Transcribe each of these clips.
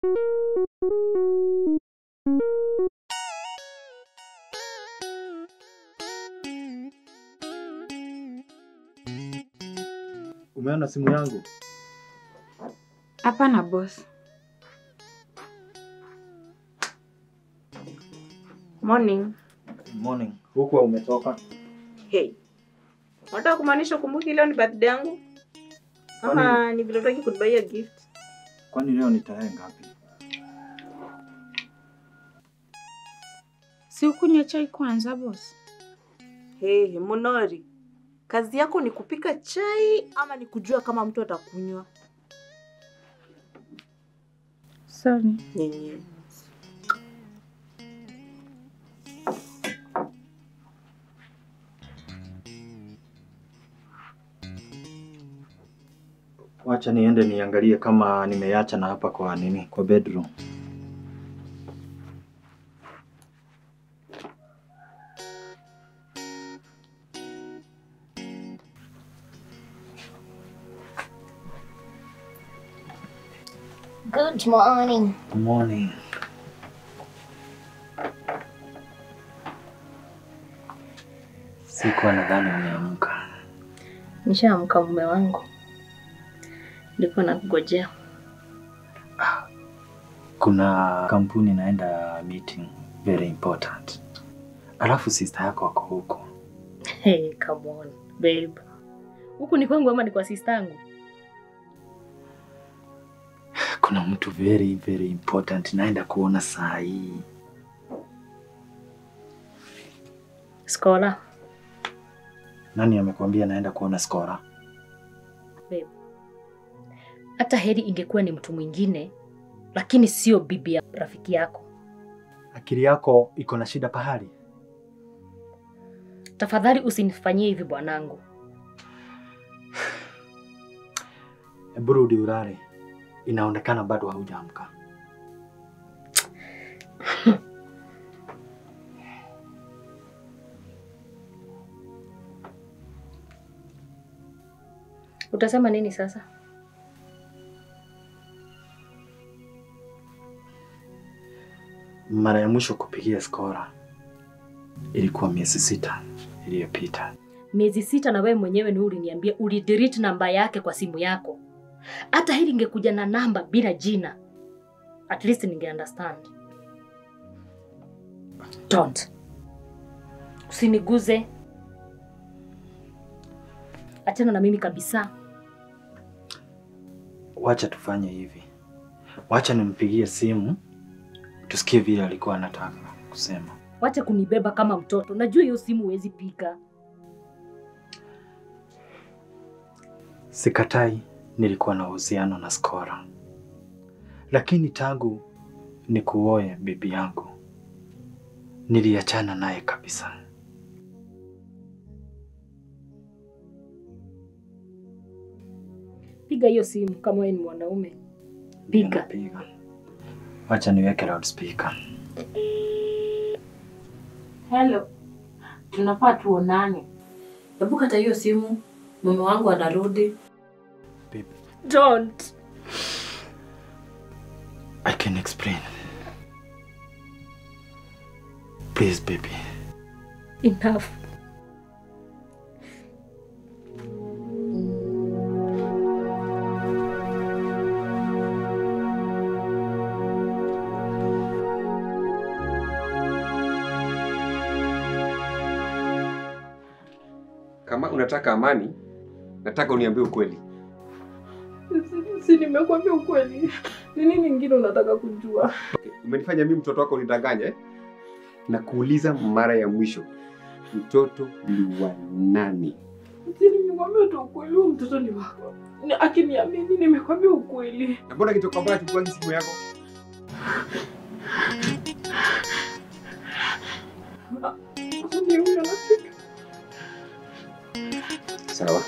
Umeona simu yangu? Hapana boss. Morning. Morning. Huko umetoka? Hey. Unataka kumaanisha kumbuki leo ni birthday yangu? Kama ni vile unataka kunibuyia gift. Kwani leo ni tarehe ngapi? Si ukunywa chai kwanza boss? Hey, Munori. Kazi yako ni kupika chai ama ni kujua kama mtu atakunywa? Sorry. Nyenye. Wacha niende niangalie kama nimeacha na hapa kwa nini? Kwa bedroom. Good morning. Good morning. Sikuwa nadhani umeamka. Nishaamka mume wangu. Nilikuwa nakungojea. Kuna kampuni naenda meeting very important. Alafu sister yako ako huko. Hey, come on, babe. Huku ni kwangu ama ni kwa sister yangu? Kuna mtu very very important naenda kuona saa hii. Skola. Nani amekuambia naenda kuona Skola? Babe. Hata heri ingekuwa ni mtu mwingine, lakini sio bibi ya rafiki yako. Akili yako iko na shida pahali. Tafadhali usinifanyie hivi bwanangu. Hebu rudi ulale. Inaonekana bado haujaamka. Utasema nini sasa? Mara ya mwisho kupigia Skora ilikuwa miezi 6 iliyopita. Miezi 6 na wewe mwenyewe ni uliniambia ulidelete namba yake kwa simu yako. Hata hili ingekuja na namba bila jina, at least ninge understand. Don't. Usiniguze. Achana na mimi kabisa. Wacha tufanye hivi. Wacha nimpigie simu tusikie vile alikuwa anataka kusema. Wacha kunibeba kama mtoto. Najua hiyo simu huwezi piga. Sikatai nilikuwa na uhusiano na Skora. Lakini tangu nikuoe bibi yangu, niliachana naye kabisa. Piga hiyo simu kama wewe ni mwanaume. Piga. Piga. Wacha niweke loudspeaker. Hello. Tunafaa tuonane. Hebu kata hiyo simu. Mume wangu anarudi. Babe. Don't. I can explain. Please, baby. Enough. Kama unataka amani, nataka uniambie ukweli. Si nimekuambia ukweli. Nini nyingine unataka kujua? Okay, umenifanya mimi mtoto wako unidanganye eh? Na kuuliza mara ya mwisho, mtoto ni wa nani? Si nimekuambia tu ukweli, mtoto ni wako. Akiniamini nimekuambia ukweli. Na mbona kitu kwamba chukua simu yako? Sawa.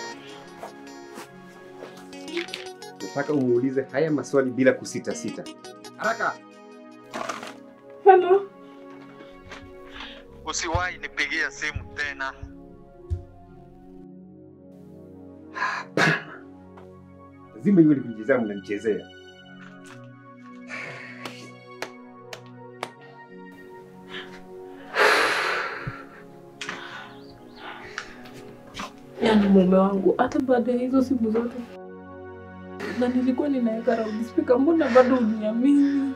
Nataka umuulize haya maswali bila kusita sita. Haraka. Hello. Usiwahi nipigia simu tena. Hapana. Lazima iwe ni kuchezea, mnanichezea. Yaani mume wangu hata baada ya hizo simu zote na nilikuwa ninaweka loudspeaker, mbona bado uniamini?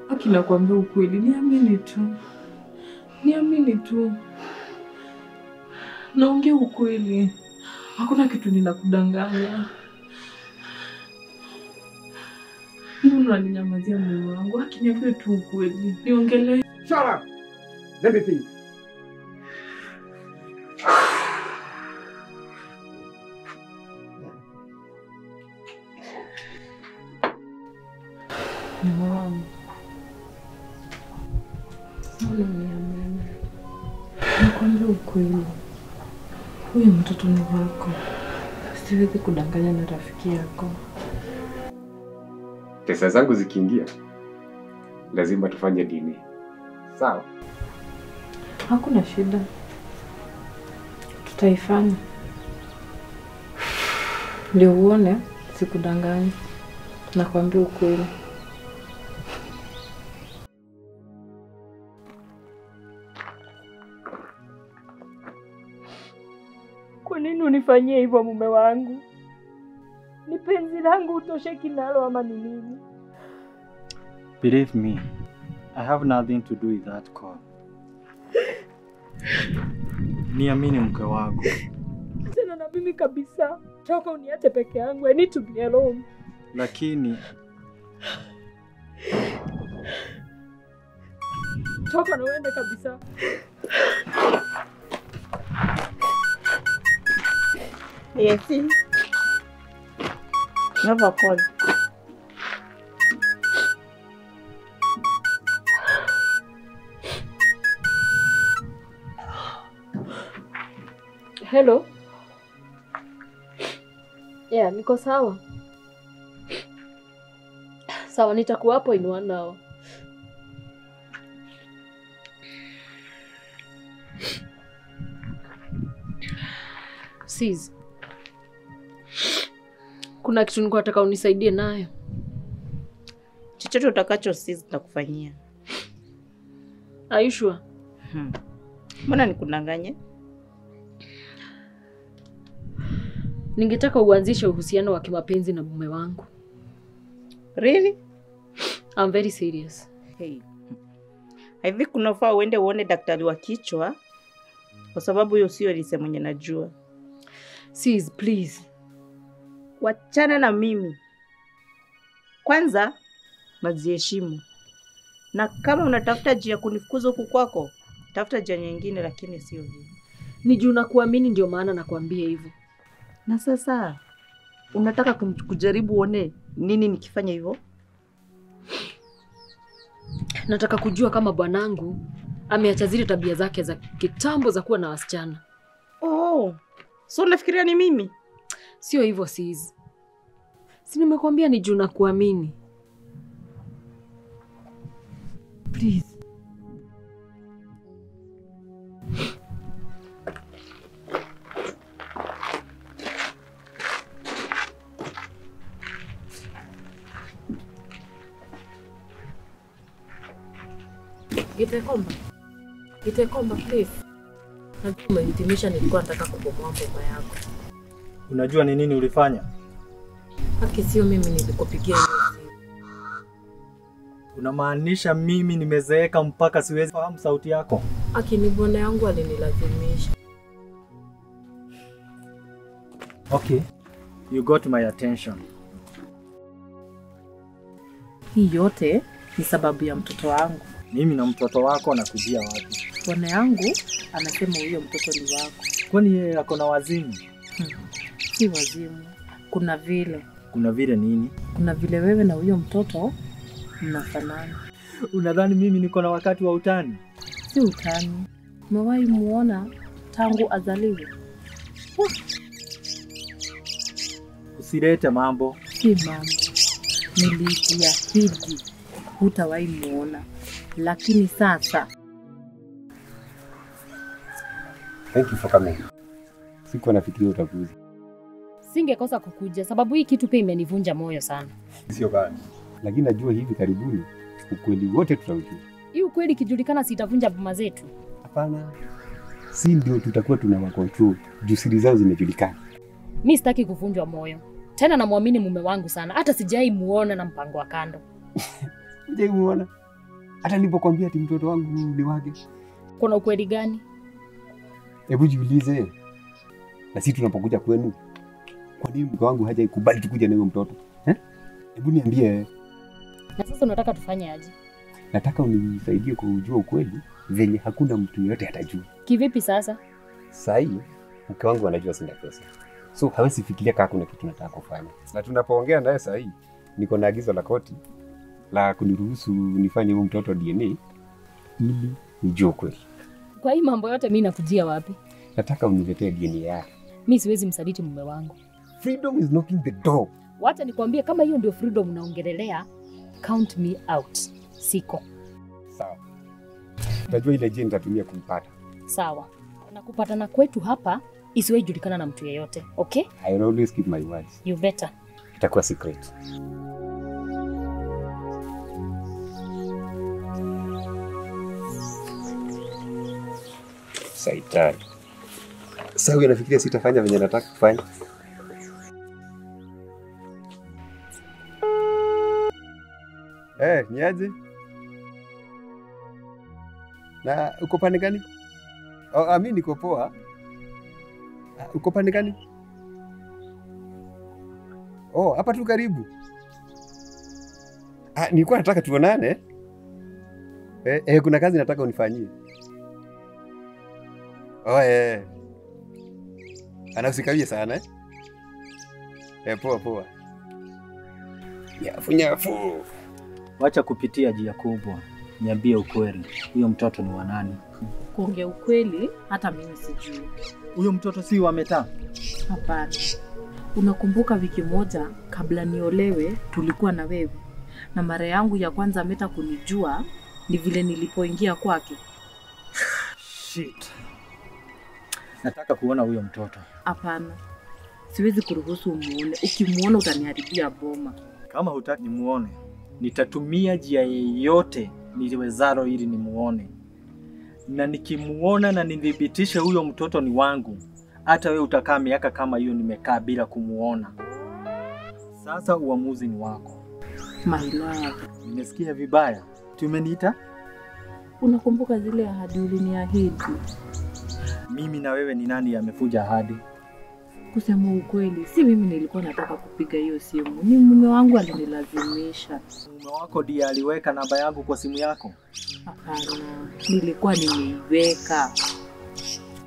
Aki nakwambia ukweli, niamini tu. Niamini tu. Naongea ukweli. Hakuna kitu ninakudanganya. Mbona unaninyamazia mume wangu? Aki niambie tu ukweli. Niongelee. Shut up. Let me think. Mume wangu, mbona uniamini? Nakwambia ukweli, huyu mtoto ni wako. Siwezi kudanganya na rafiki yako. Pesa zangu zikiingia, lazima tufanye dini. Sawa? Hakuna shida, tutaifanya. Ndio uone sikudanganya. Nakwambia ukweli. Kwa nini unifanyie hivyo mume wangu? Ni penzi langu utosheki nalo ama ni nini? Believe me, I have nothing to do with that call. Niamini mke wangu. Tena na mimi kabisa. Toka uniache peke yangu. I need to be alone. Lakini toka na uende kabisa. Yes. Never call. Hello. Yeah, niko sawa. Sawa, nitakuwa hapo in 1 hour. Sis, kuna kitu nilikuwa nataka unisaidie nayo. Chochote utakacho sis nitakufanyia. Are you sure? Mbona nikudanganye? Ningetaka uanzishe uhusiano wa kimapenzi na mume wangu. Really? I'm very serious. Hey. Hivi kunafaa uende uone daktari wa kichwa kwa sababu hiyo sio Lisa mwenye najua. Sis, please. Wachana na mimi. Kwanza najiheshimu. Na kama unatafuta njia kunifukuza huku kwako, tafuta njia nyingine lakini sio hii. Ni juu nakuamini ndio maana nakwambia hivyo. Na sasa unataka kujaribu uone nini nikifanya hivyo? Nataka kujua kama bwanangu ameacha zile tabia zake za kitambo za kuwa na wasichana. Oh, so unafikiria ni mimi? Sio hivyo sis. Si nimekuambia ni juu nakuamini. Please. Gitekomba. Gitekomba, please. Najua umenitimisha, nilikuwa nataka kubomoa boma yako. Unajua ni nini ulifanya? Haki sio mimi nilikupigia hiyo simu. Unamaanisha mimi nimezeeka mpaka siwezi fahamu sauti yako? Haki ni bwana yangu alinilazimisha. Okay. You got my attention. Hii yote ni sababu ya mtoto wangu. Mimi na mtoto wako nakujia wapi? Bwana yangu anasema huyo mtoto ni wako. Kwani yeye ako na wazimu? Si wazimu. Kuna vile. Kuna vile nini? Kuna vile wewe na huyo mtoto mnafanana. Unadhani mimi niko na wakati wa utani? Si utani. Umewahi muona tangu azaliwe? Usilete mambo. Si mambo. Nilikuahidi hutawahi muona. Lakini sasa. Thank you for coming. Sikuwa nafikiria utakuja. Singekosa kukuja sababu hii kitu pia imenivunja moyo sana. Sio bad. Lakini najua hivi karibuni ukweli wote tutaujua. Hii ukweli ikijulikana sitavunja boma zetu. Hapana. Si ndio tutakuwa tunawa control juu siri zao zimejulikana. Mimi sitaki kuvunjwa moyo. Tena namwamini mume wangu sana. Hata sijai muona na mpango wa kando. Hujai muona? Hata nilipokuambia ati mtoto wangu ni wake. Kuna ukweli gani? Hebu jiulize. Na sisi tunapokuja kwenu, kwa nini mke wangu hajaikubali tukuje na huyo mtoto? Eh? Hebu niambie. Na sasa unataka tufanye aje? Nataka unisaidie kujua ukweli venye hakuna mtu yeyote atajua. Kivipi sasa? Sasa mke wangu anajua sina pesa. So hawezi fikiria kama kuna kitu nataka kufanya. Na tunapoongea naye sasa hii niko na agizo la koti la kuniruhusu nifanye huyo mtoto DNA ili nijue ukweli. Kwa hii mambo yote mimi nakujia wapi? Nataka uniletee DNA yake. Mimi siwezi msaliti mume wangu. Freedom is knocking the door. Wacha nikwambie, kama hiyo ndio freedom unaongelelea, count me out. Siko. Sawa. Najua ile jina nitatumia kumpata. Sawa. Na kupatana kwetu hapa isiwe julikana na mtu yeyote, okay? I will always keep my words. You better. Itakuwa secret. Saitani. Sasa unafikiria sitafanya venye nataka kufanya? Niaje? Na uko pande gani? Oh, mimi niko poa. Uko pande gani? Oh, hapa tu karibu. Nilikuwa nataka tuonane. Kuna kazi nataka unifanyie. Oh, Ana usikawie sana eh? Poa poa. Nyafu nyafu. Wacha kupitia jia kubwa. Niambie ukweli. Huyo mtoto ni wa nani? Kuongea ukweli hata mimi sijui. Huyo mtoto si wa Meta? Hapana. Unakumbuka wiki moja kabla niolewe tulikuwa na wewe. Na mara yangu ya kwanza Meta kunijua ni vile nilipoingia kwake. Shit. Nataka kuona huyo mtoto. Hapana. Siwezi kuruhusu umuone. Ukimuona utaniharibia boma. Kama hutaki nimuone, nitatumia njia yoyote niliwezalo ili nimuone. Na nikimuona na nidhibitishe huyo mtoto ni wangu, hata wewe utakaa miaka kama hiyo nimekaa bila kumuona. Sasa uamuzi ni wako. My love. Nimesikia vibaya. Tumeniita? Unakumbuka zile ahadi uliniahidi? Mimi na wewe ni nani amefuja ahadi? Kusema ukweli, si mimi nilikuwa nataka kupiga hiyo simu. Ni mume wangu alinilazimisha. Mume wako ndiye aliweka namba yangu kwa simu yako? Hapana, nilikuwa nimeiweka.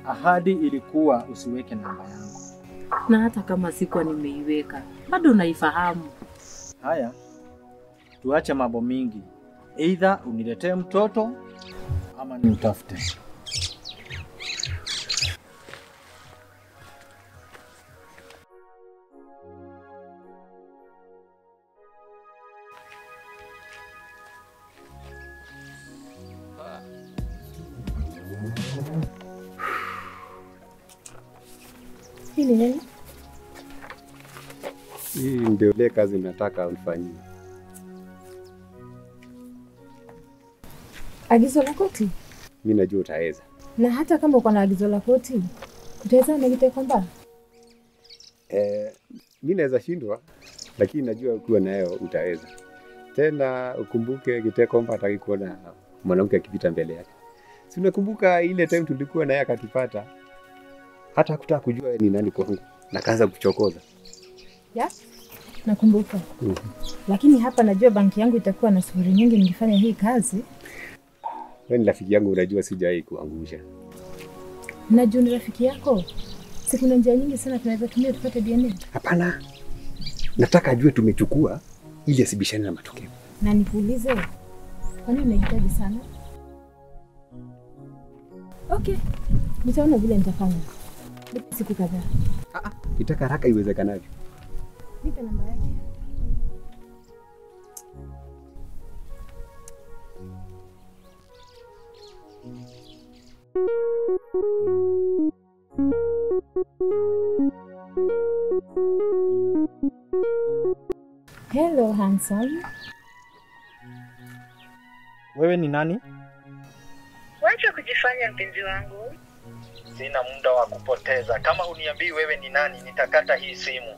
Ahadi ilikuwa usiweke namba yangu. Na hata kama sikuwa nimeiweka, bado naifahamu. Haya, tuache mambo mingi. Either uniletee mtoto ama niutafute. Hii ni nini? Hii ndio ile kazi nataka unifanyie. Agizo la koti? Mimi najua utaweza. Na hata kama uko na agizo la koti, utaweza na kwamba? Mimi naweza shindwa, lakini najua ukiwa nayo utaweza. Tena ukumbuke Gitekomba hataki kuona mwanamke akipita mbele yake. Si unakumbuka ile time tulikuwa naye akatupata? Hata hakutaka kujua ni nani kwangu na kaanza kuchokoza. Ya? Nakumbuka. Lakini hapa najua banki yangu itakuwa na sifuri nyingi nikifanya hii kazi. Wewe ni rafiki yangu, unajua sijawahi kuangusha. Najua ni rafiki yako. Si kuna njia nyingi sana tunaweza tumia tupate DNA? Hapana. Nataka ajue tumechukua ili asibishane na matokeo. Na nikuulize, kwa nini unahitaji sana? Okay. Nitaona vile nitafanya. Nipe siku kadhaa. Nitaka haraka iwezekanavyo. Nipe namba yake. Hello handsome. Wewe ni nani? Wacha kujifanya mpenzi wangu. Sina muda wa kupoteza. Kama huniambii wewe ni nani, nitakata hii simu.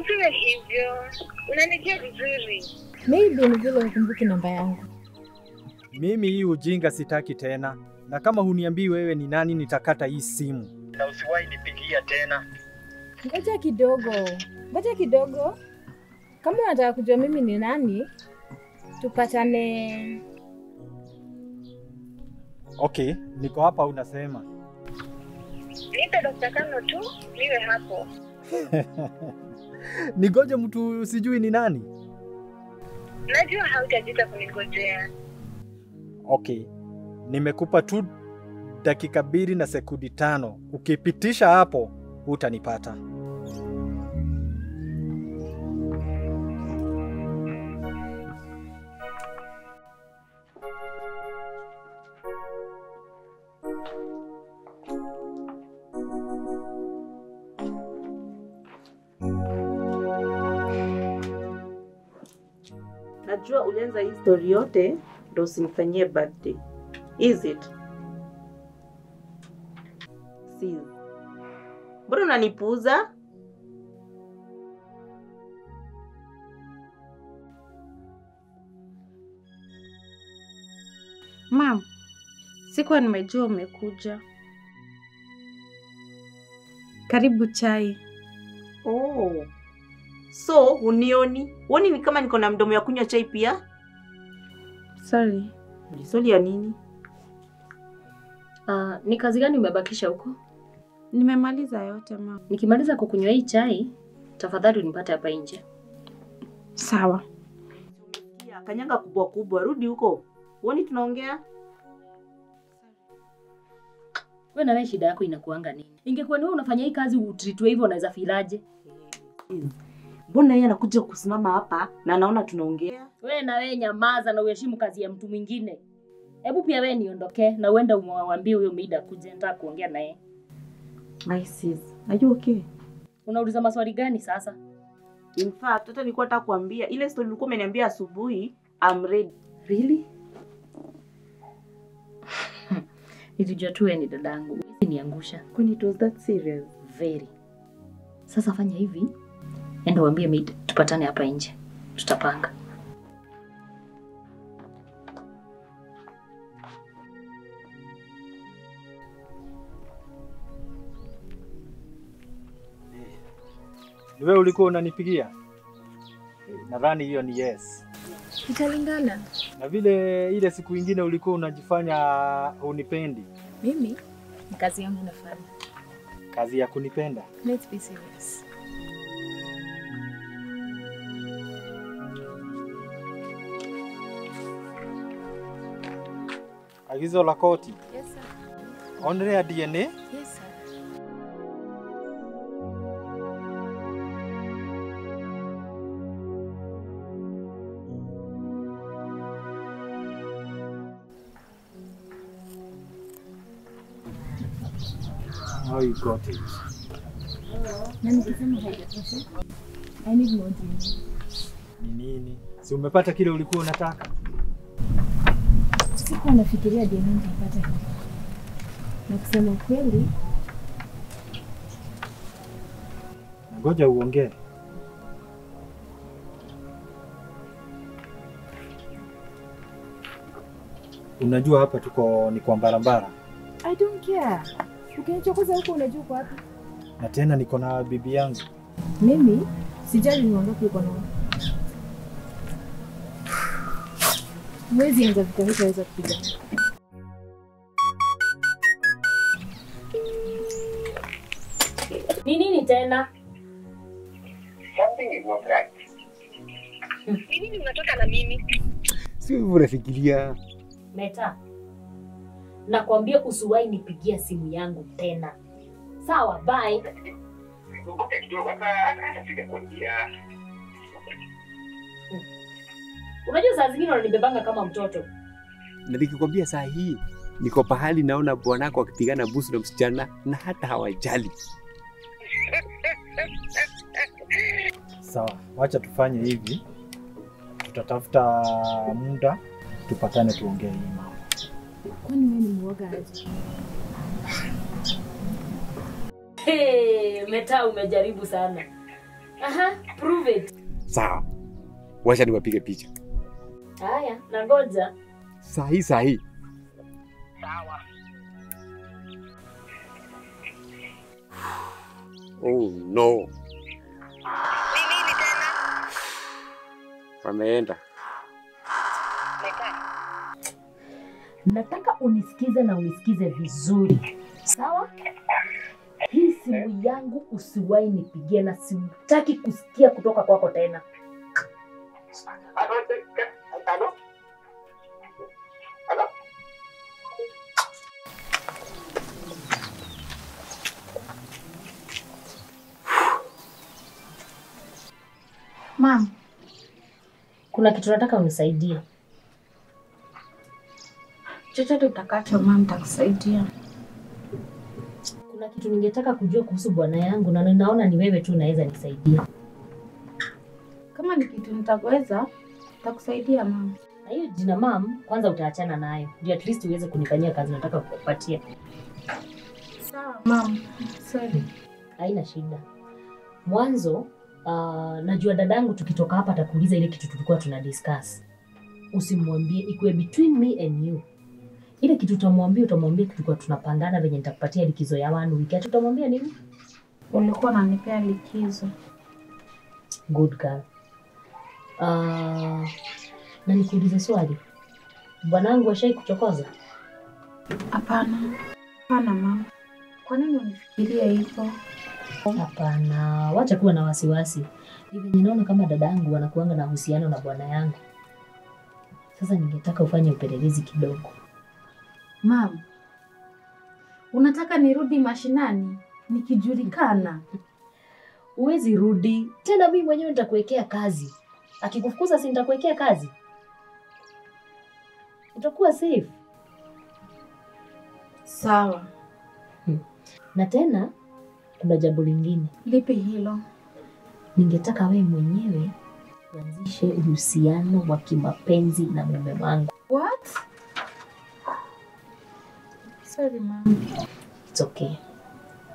Usiwe hivyo. Unanijua vizuri. Maybe ni vile hukumbuki namba yangu. Mimi hii ujinga sitaki tena. Na kama huniambii wewe ni nani, nitakata hii simu. Na usiwahi nipigia tena. Ngoja kidogo. Ngoja kidogo. Kama unataka kujua mimi ni nani, tupatane. Okay, niko hapa unasema. Nipe dakika 5 tu, niwe hapo. Nigoje mtu sijui ni nani? Najua hautajita kunigojea. Okay, nimekupa tu dakika 2 na sekundi 5. Ukipitisha hapo, utanipata. Najua ulianza hii story yote ndio usinifanyie birthday. Is it? Sis. Mbona unanipuuza? Mam, sikuwa nimejua umekuja. Karibu chai. Oh. So, unioni? Uoni ni kama niko na mdomo ya kunywa chai pia? Sorry. Sorry ya nini? Ni kazi gani umebakisha huko? Nimemaliza yote mama. Nikimaliza kukunywa hii chai, tafadhali unipate hapa nje. Sawa. Kanyanga kubwa kubwa, rudi huko. Uoni tunaongea? Wewe na wewe shida yako inakuanga nini? Ingekuwa ni wewe unafanya hii kazi utritwe hivyo unaweza filaje? Mbona yeye anakuja kusimama hapa na anaona tunaongea? Wewe na wewe nyamaza na uheshimu kazi ya mtu mwingine. Hebu pia wewe niondoke na uende umwambie huyo Mida kuje nataka kuongea naye. My sis, are you okay? Unauliza maswali gani sasa? In fact, hata nilikuwa nataka kuambia ile story ulikuwa umeniambia asubuhi, I'm ready. Really? Nilijua tu wewe ni dadangu. Niangusha. Kwani it was that serious? Very. Sasa fanya hivi. Enda uambie Mida tupatane hapa nje. Tutapanga. Ni wewe ulikuwa unanipigia? Nadhani hiyo ni yes. Italingana. Na vile ile siku nyingine ulikuwa unajifanya hunipendi. Mimi ni kazi yangu nafanya. Kazi ya kunipenda? Let's be serious. Agizo la koti. Yes sir. Only DNA? Yes sir. How you got it? Na nikisema haijatosha. I need more DNA. Ni nini? Si umepata kile ulikuwa unataka? Sikuwa nafikiria DNA nitapata hivi. Na kusema kweli, ngoja uongee. Unajua hapa tuko ni kwa barabara. I don't care. Ukinichokoza huko unajua uko wapi? Na tena niko na bibi yangu. Mimi sijali ni wangapi uko nao. Mwezi anza vita hutaweza kupigana. Ni nini tena? Something is not right. Ni nini unatoka na mimi? Sio hivyo unafikiria. Meta. Nakwambia usiwahi nipigia simu yangu tena. Sawa, bye. Ngoja kidogo hata sijakwambia. Unajua saa zingine unanibebanga kama mtoto. Na nikikwambia saa hii niko pahali naona bwanako akipigana busu na msichana na hata hawajali. Sawa, wacha tufanye hivi. Tutatafuta muda tupatane tuongee hii mambo. Kwani wewe ni muoga aje? Hey, Meta umejaribu sana. Aha, prove it. Sawa. Wacha niwapige picha. Haya, na ngoja. Sahi sahi. Sawa. Oh no. Ni nini tena? Wameenda. Meta. Nataka unisikize na unisikize vizuri. Sawa? Hii simu yangu usiwahi nipigie na sitaki kusikia kutoka kwako tena. Halo? Halo? Mom, kuna kitu nataka unisaidie. Chochote utakacho mom, nitakusaidia. Kuna kitu ningetaka kujua kuhusu bwana yangu na ninaona ni wewe tu unaweza nisaidia. Kama ni kitu nitaweza, nitakusaidia mom. Na hiyo jina mom, kwanza utaachana nayo. Ndio at least uweze kunifanyia kazi nataka kukupatia. Sawa mom, sorry. Haina shida. Mwanzo, najua dadangu tukitoka hapa atakuuliza ile kitu tulikuwa tuna discuss. Usimwambie, ikuwe between me and you. Ile kitu utamwambia tulikuwa tunapangana venye nitakupatia likizo ya 1 week. Hata utamwambia nini? Ulikuwa unanipea likizo. Good girl. Na nikuulize swali. Bwanangu ashai kuchokoza? Hapana. Hapana mama. Kwa nini unifikiria hivyo? Hapana, wacha kuwa na wasiwasi. Hivi ninaona kama dadangu anakuanga na uhusiano na bwana yangu. Sasa ningetaka ufanye upelelezi kidogo. Mom, unataka nirudi mashinani nikijulikana? Uwezi rudi. Tena mimi mwenyewe nitakuwekea kazi. Akikufukuza si nitakuwekea kazi. Utakuwa safe. Sawa. Na tena kuna jambo lingine. Lipi hilo? Ningetaka wewe mwenyewe uanzishe uhusiano wa kimapenzi na mume wangu. What? Sorry mom. It's okay.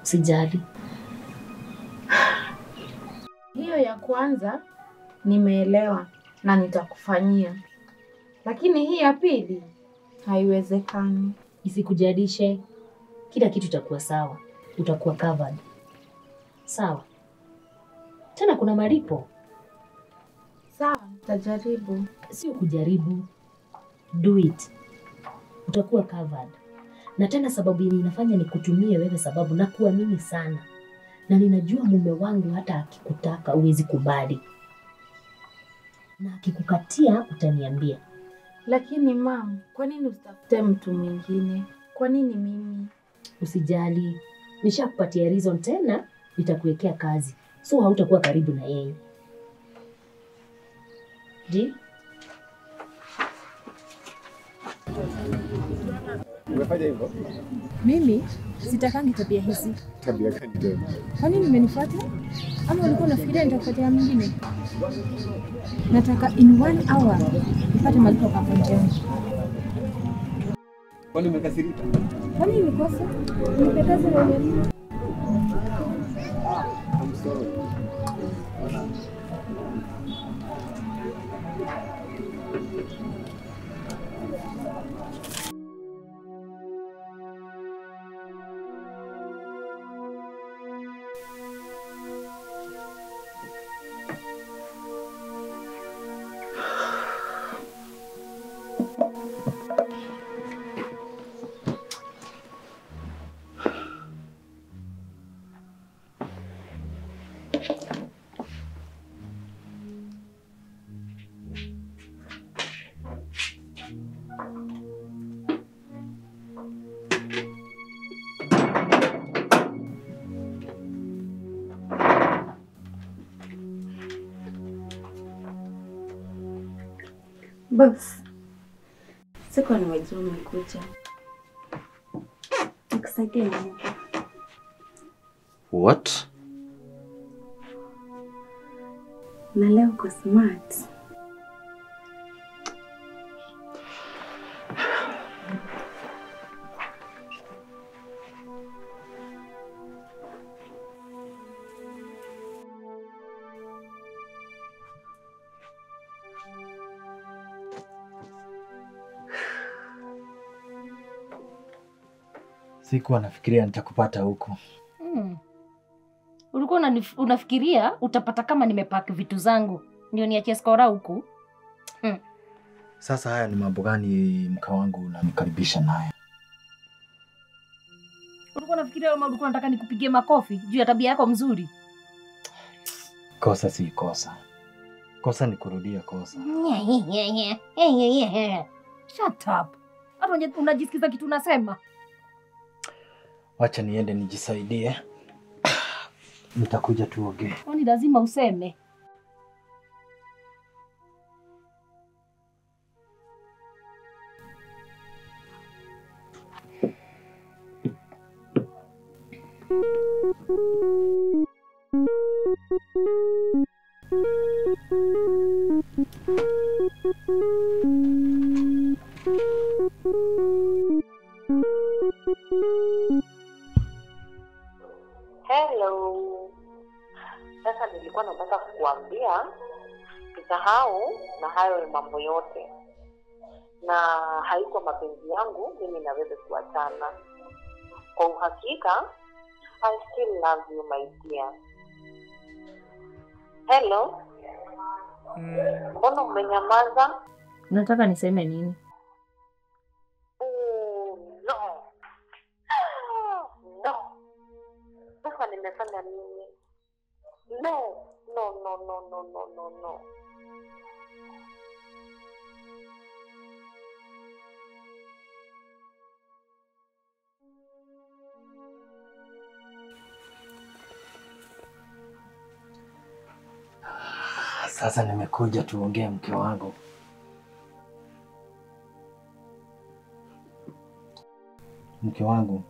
Usijali. Hiyo ya kwanza nimeelewa na nitakufanyia. Lakini hii ya pili haiwezekani. Isikujalishe. Kila kitu itakuwa sawa. Utakuwa covered. Sawa. Tena kuna malipo. Sawa, nitajaribu. Sio kujaribu. Do it. Utakuwa covered. Na tena sababu yenye inafanya nikutumie wewe sababu na kuamini sana. Na ninajua mume wangu hata akikutaka huwezi kubali. Na akikukatia utaniambia. Lakini mom, kwa nini usitafute mtu mwingine? Kwa nini mimi? Usijali. Nishakupatia reason tena nitakuwekea kazi. So hautakuwa karibu na yeye. Ji? Umefanya hivyo? Mimi sitakangi tabia hizi. Tabia gani tena? Kwa nini umenifuata? Ama ulikuwa unafikiria nitakufuatia mwingine? Nataka in 1 hour nipate malipo kwa akaunti yangu. Kwani umekasirika? Kwani nikosa? Nipe kazi na uniambie. I'm sorry. Boss, sikuwa nimejua umekuja. Nikusaidie nini? What? Na leo uko smart. Sikuwa nafikiria nitakupata huko. Ulikuwa unafikiria utapata kama nimepack vitu zangu ndio niachie skora huku. Sasa haya ni mambo gani mka wangu unanikaribisha naye? Ulikuwa unafikiria ama ulikuwa unataka nikupigie makofi juu ya tabia yako mzuri? Kosa si kosa. Kosa ni kurudia kosa. Shut up. Hata unajisikiza kitu unasema. Wacha niende nijisaidie. Nitakuja tuongee. Kwani lazima useme? Hello. Sasa nilikuwa nataka kukuambia tusahau na hayo mambo yote. Na haiko mapenzi yangu mimi na wewe kuachana. Kwa uhakika, I still love you my dear. Hello. Mbona umenyamaza? Unataka niseme nini? Oh, no. No. Sasa nimefanya nini? No, no, no, no, no, no, no, no. Sasa nimekuja tuongee mke wangu. Mke wangu,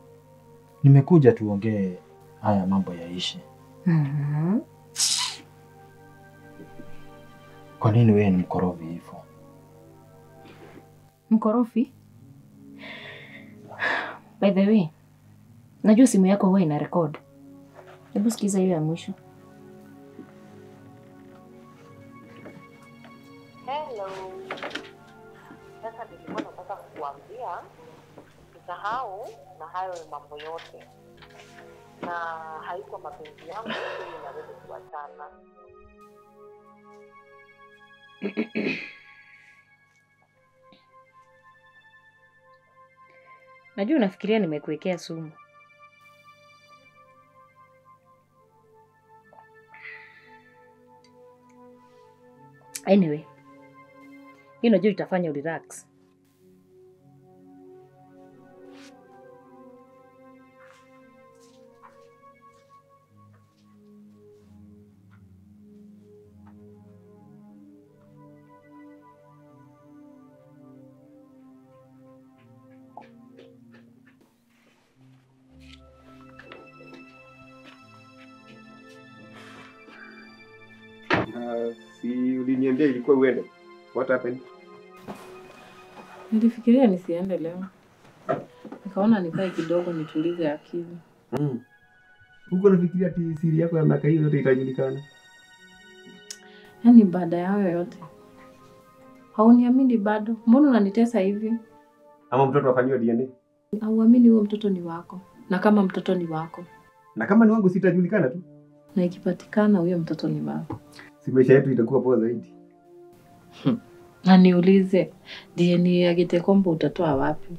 nimekuja tuongee haya mambo yaishe. Kwa nini wewe ni mkorofi hivyo? Mkorofi? By the way, najua simu yako huwa ina record. Hebu sikiza hiyo ya mwisho. Hello. Sasa nilikuwa nataka kukuambia tusahau na hayo mambo yote. Na haiko mapenzi yangu mimi na wewe kuachana. Najua unafikiria nimekuwekea sumu. Anyway, hiyo najua itafanya urelax. Si uliniambia ilikuwa uende. What happened? Nilifikiria nisiende leo. Nikaona nikae kidogo nitulize akili. Huko nafikiria ati siri yako ya miaka hiyo yote itajulikana. Yaani baada ya hayo yote hauniamini bado? Mbona unanitesa hivi? Ama mtoto afanyiwe DNA? Hauamini huo mtoto ni wako. Na kama mtoto ni wako. Na kama ni wangu sitajulikana tu. Na ikipatikana huyo mtoto ni wako. Si maisha yetu itakuwa poa zaidi. Na niulize, DNA ya Gitekombo utatoa wapi?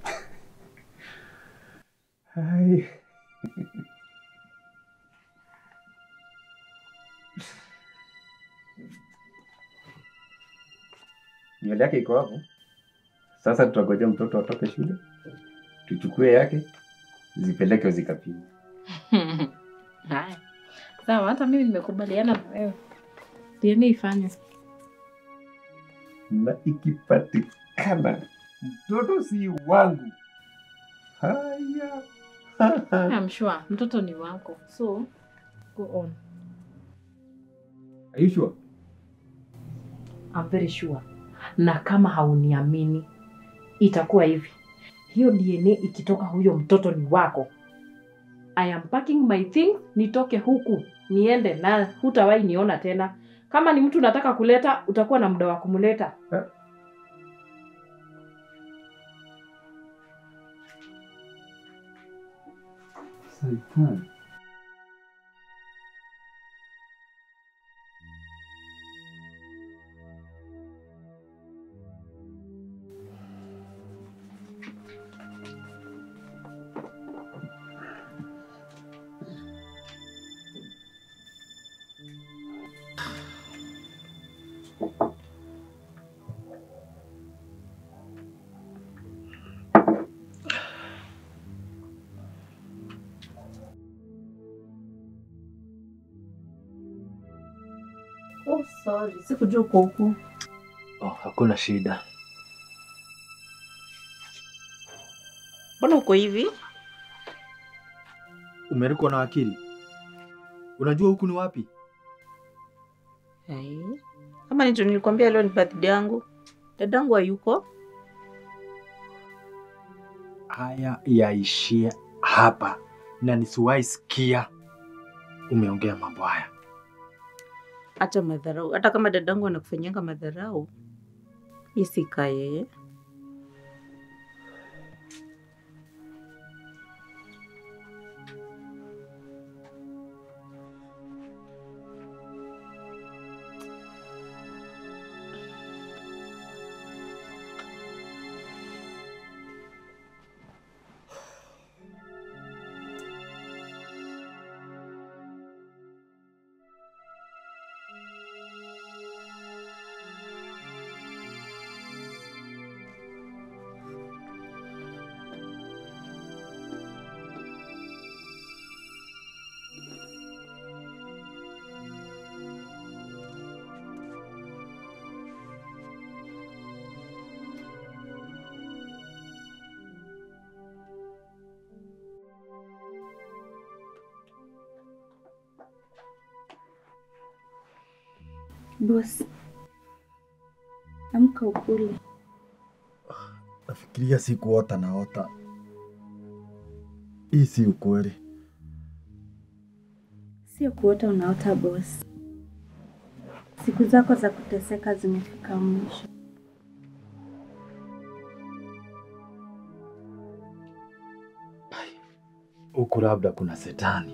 Hai. Nywele yake iko hapo. Sasa tutangojea mtoto atoke shule, tuchukue yake, zipeleke zikapime. Haya. Sawa, hata mimi nimekubaliana na wewe. DNA ifanye. Na ikipatikana mtoto si wangu. Haya. I'm sure mtoto ni wako. So go on. Are you sure? I'm very sure. Na kama hauniamini itakuwa hivi. Hiyo DNA ikitoka huyo mtoto ni wako. I am packing my things, nitoke huku, niende na hutawahi niona tena. Kama ni mtu nataka kuleta, utakuwa na muda wa kumleta. Saitani. Oh, sorry. Sikujua uko huku. Oh, hakuna shida. Mbona uko hivi? Umerukwa na akili. Unajua huku ni wapi? Ai. Kama ndio nilikwambia leo ni birthday yangu. Dadangu hayuko. Haya yaishie hapa na nisiwahi sikia umeongea mambo haya. Acha madharau. Hata kama dadangu anakufanyanga madharau, isika yeye. Boss, amka ukule. Nafikiria sikuota naota. Hii si ukweli. Sio kuota unaota boss. Siku zako za kuteseka zimefika mwisho. Huku labda kuna setani.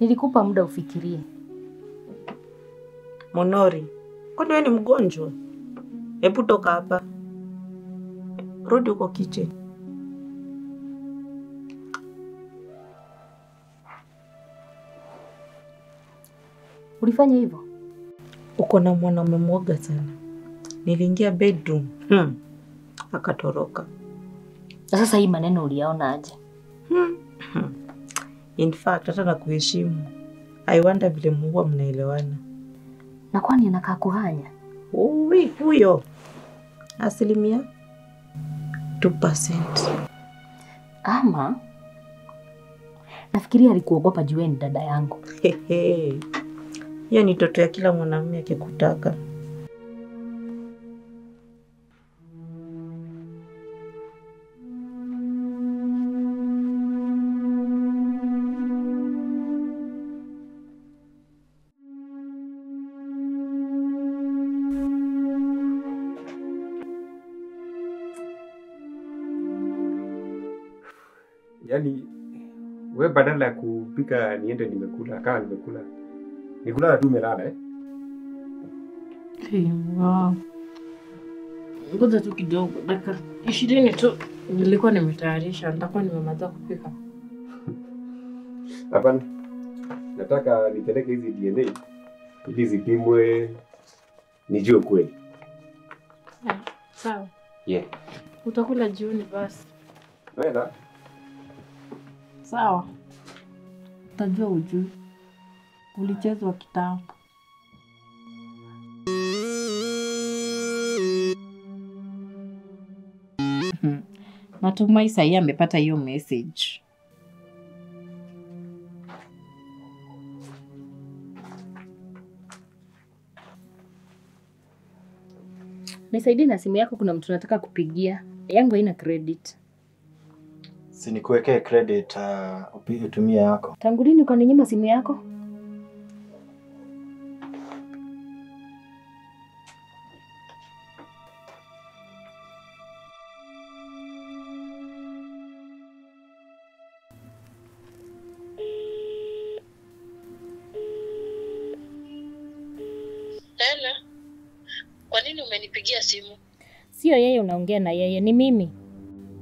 Nilikupa muda ufikirie. Monori, kwani wewe ni mgonjwa? Hebu toka hapa. Rudi huko kitchen. Ulifanya hivyo? Uko na mwanaume mwoga sana. Niliingia bedroom. Akatoroka. Sasa hii maneno uliyaona aje? In fact, hata nakuheshimu. I wonder vile mhuwa mnaelewana. Na kwani anakaa kuhanya? Uwi, huyo. 2%. Ama nafikiria alikuogopa juu ni dada yangu. Hehe. Hiyo ni toto ya kila mwanamume akikutaka. Yaani wewe badala ya kupika niende nimekula, kama nimekula. Nikulala tu umelala eh? Hey, wow. Ngoja tu kidogo, dakika 20 tu nilikuwa nimetayarisha, nitakuwa nimemaliza kupika. Hapana. Nataka nipeleke hizi DNA ili zipimwe nijue kweli. Sawa. Yeah. Utakula jioni basi. Wenda. Sawa. Utajua ujui. Ulichezwa kitambo. Natumai sahi amepata hiyo message. Nisaidie na simu yako, kuna mtu nataka kupigia. Yangu haina credit. Si nikuwekee credit utumie yako. Tangu lini ukaninyima simu yako? Hello. Kwa nini umenipigia simu? Sio yeye unaongea na yeye, ni mimi.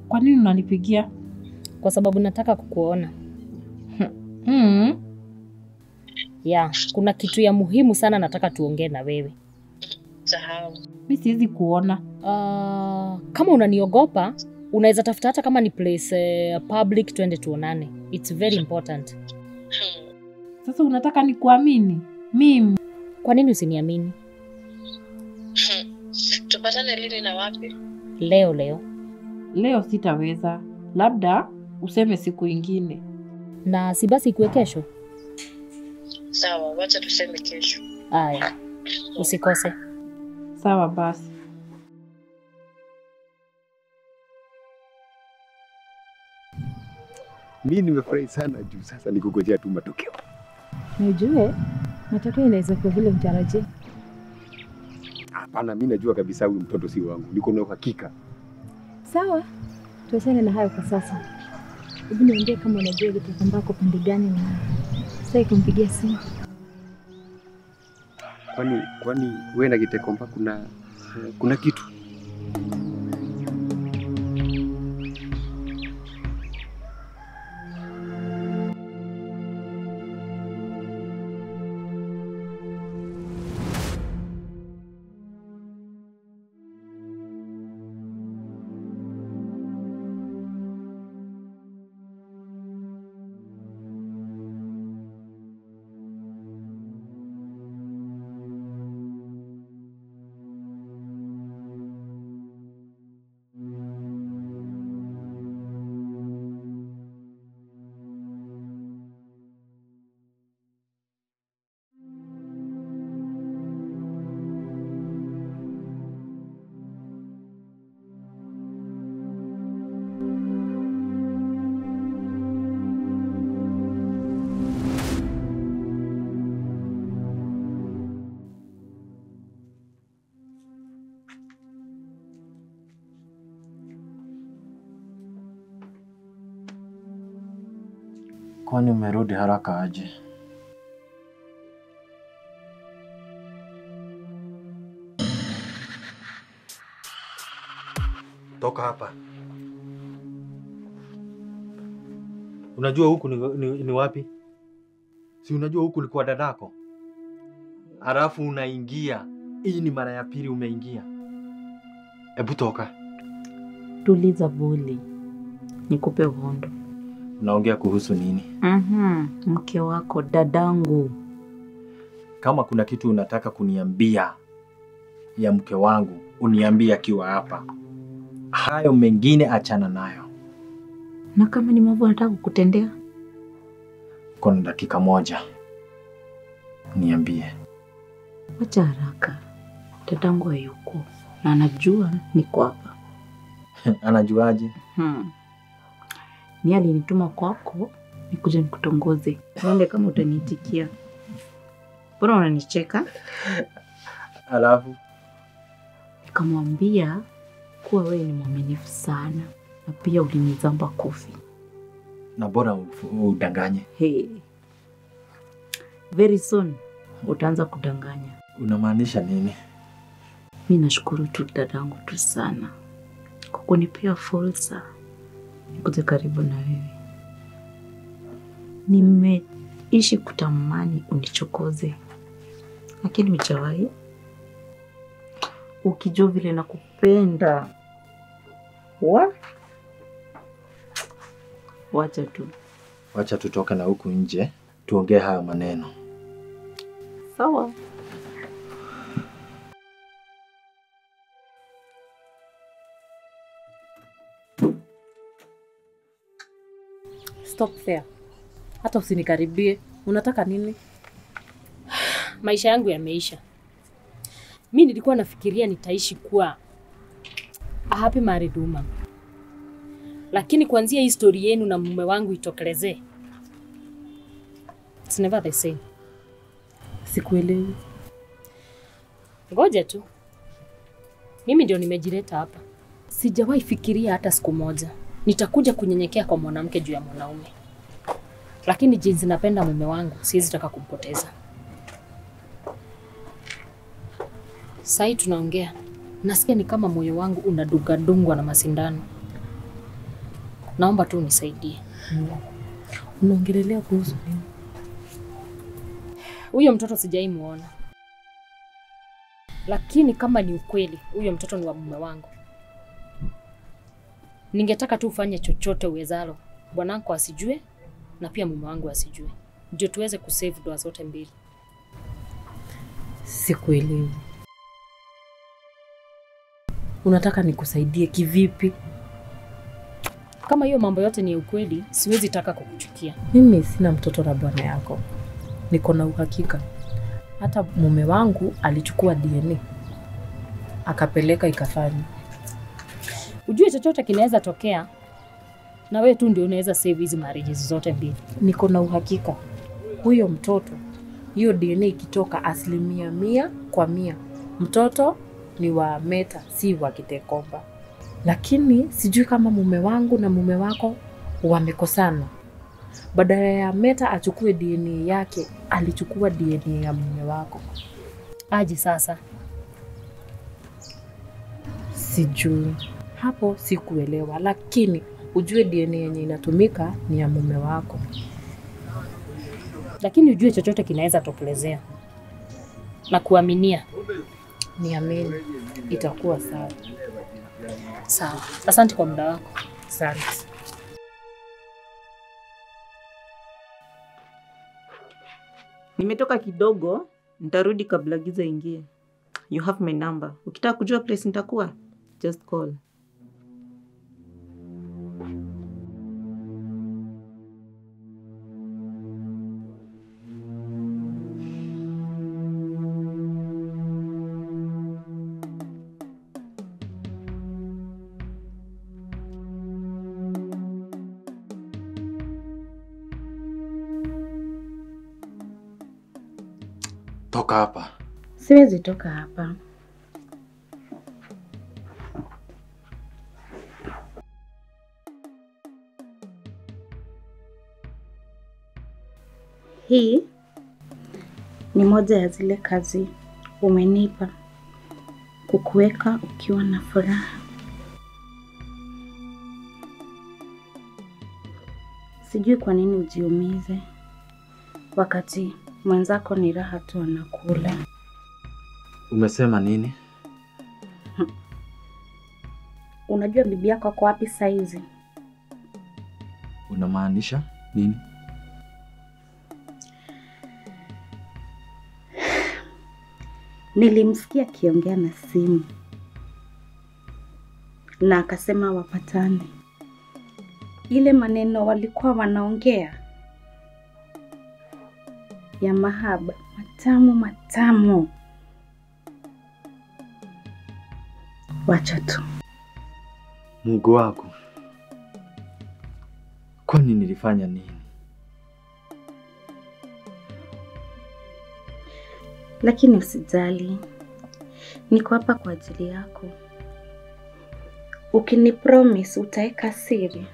Kwa nini unanipigia? Kwa sababu nataka kukuona. Ya, kuna kitu ya muhimu sana nataka tuongee na wewe. Sahau. Mimi siwezi kuona. Kama unaniogopa, unaweza tafuta hata kama ni place public twende tuonane. It's very important. Sasa unataka nikuamini? Mimi. Kwa nini usiniamini? Tupatane lini na wapi? Leo leo. Leo sitaweza. Labda useme siku ingine. Na si basi ikuwe kesho? Sawa, wacha tuseme kesho. Aya. Usikose. Sawa basi. Mimi nimefurahi sana juu sasa nikungojea tu matokeo. Najue matokeo inaweza kuwa vile mtarajia. Hapana, mimi najua kabisa huyu mtoto si wangu. Niko na uhakika. Sawa. Tuachane na hayo kwa sasa. Hebu niambie kama unajua Giteko pande gani na sasa kumpigia simu. Kwani wewe na Giteko kuna kitu? Kwani umerudi haraka aje? Toka hapa. Unajua huku ni wapi? Si unajua huku ni kwa dadako? Halafu unaingia. Hii ni mara ya pili umeingia. Ebu toka. Tuliza boli. Nikupe uhondo. Unaongea kuhusu nini? Mke wako dadangu. Kama kuna kitu unataka kuniambia ya mke wangu, uniambie akiwa hapa. Hayo mengine achana nayo. Na kama ni mambo nataka kukutendea? Kuna dakika moja. Niambie. Wacha haraka. Dadangu hayuko na anajua niko hapa. Anajuaje? Ni alinituma kwako nikuje nikutongoze. Niombe kama utaniitikia. Mbona unanicheka? Alafu nikamwambia kuwa wewe ni mwaminifu sana na pia ulinizamba kofi. Na bora udanganye. Hey. Very soon utaanza kudanganya. Unamaanisha nini? Mimi nashukuru tu dadangu tu sana kwa kunipea fursa nikuje karibu na wewe. Nimeishi kutamani unichokoze, lakini hujawahi. Ukijua vile nakupenda. Wacha tu. Wacha tutoke na huku nje tuongee hayo maneno. Sawa. Stop there. Hata usinikaribie. Unataka nini? Maisha yangu yameisha. Mimi nilikuwa nafikiria nitaishi kuwa a happy married woman. Lakini kuanzia hii story yenu na mume wangu itokelezee, it's never the same. Sikuelewi. Ngoja tu. Mimi ndio nimejileta hapa. Sijawahi fikiria hata siku moja nitakuja kunyenyekea kwa mwanamke juu ya mwanaume. Lakini jinsi napenda mume wangu, siwezi taka kumpoteza. Sasa tunaongea, nasikia ni kama moyo wangu unadugadungwa na masindano. Naomba tu unisaidie. Unaongelelea kuhusu nini? Huyo mtoto sijai muona. Lakini kama ni ukweli, huyo mtoto ni wa mume wangu. Ningetaka tu ufanye chochote uwezalo. Bwanangu asijue na pia mume wangu asijue. Ndio tuweze kusave ndoa zote mbili. Sikuelewi. Unataka nikusaidie kivipi? Kama hiyo mambo yote ni ukweli, siwezi taka kukuchukia. Mimi sina mtoto na bwana yako. Niko na uhakika. Hata mume wangu alichukua DNA. Akapeleka ikafanya. Ujue chochote kinaweza tokea. Na wewe tu ndio unaweza save hizi marriages zote mbili. Niko na uhakika. Huyo mtoto, hiyo DNA ikitoka 100% kwa 100. Mtoto ni wa Meta, si wa Kitekomba. Lakini sijui kama mume wangu na mume wako wamekosana. Badala ya Meta achukue DNA yake, alichukua DNA ya mume wako. Aje sasa? Sijui. Hapo sikuelewa, lakini ujue DNA yenye inatumika ni ya mume wako. Lakini ujue chochote kinaweza tokelezea. Na kuaminia. Niamini, itakuwa sawa. Sawa. Asante kwa muda wako. Asante. Nimetoka kidogo, nitarudi kabla giza ingie. You have my number. Ukitaka kujua place nitakuwa, just call. Toka hapa. Siwezi toka hapa. Hii ni moja ya zile kazi umenipa kukuweka ukiwa na furaha. Sijui kwa nini ujiumize wakati mwenzako ni raha tu anakula. Umesema nini? Unajua bibi yako ako wapi saizi? Unamaanisha nini? Nilimsikia akiongea na simu na akasema wapatane. Ile maneno walikuwa wanaongea ya mahaba matamu matamu. Wacha tu. Mungu wangu, kwani nilifanya nini? Lakini usijali, niko hapa kwa ajili yako. Ukinipromise utaeka siri,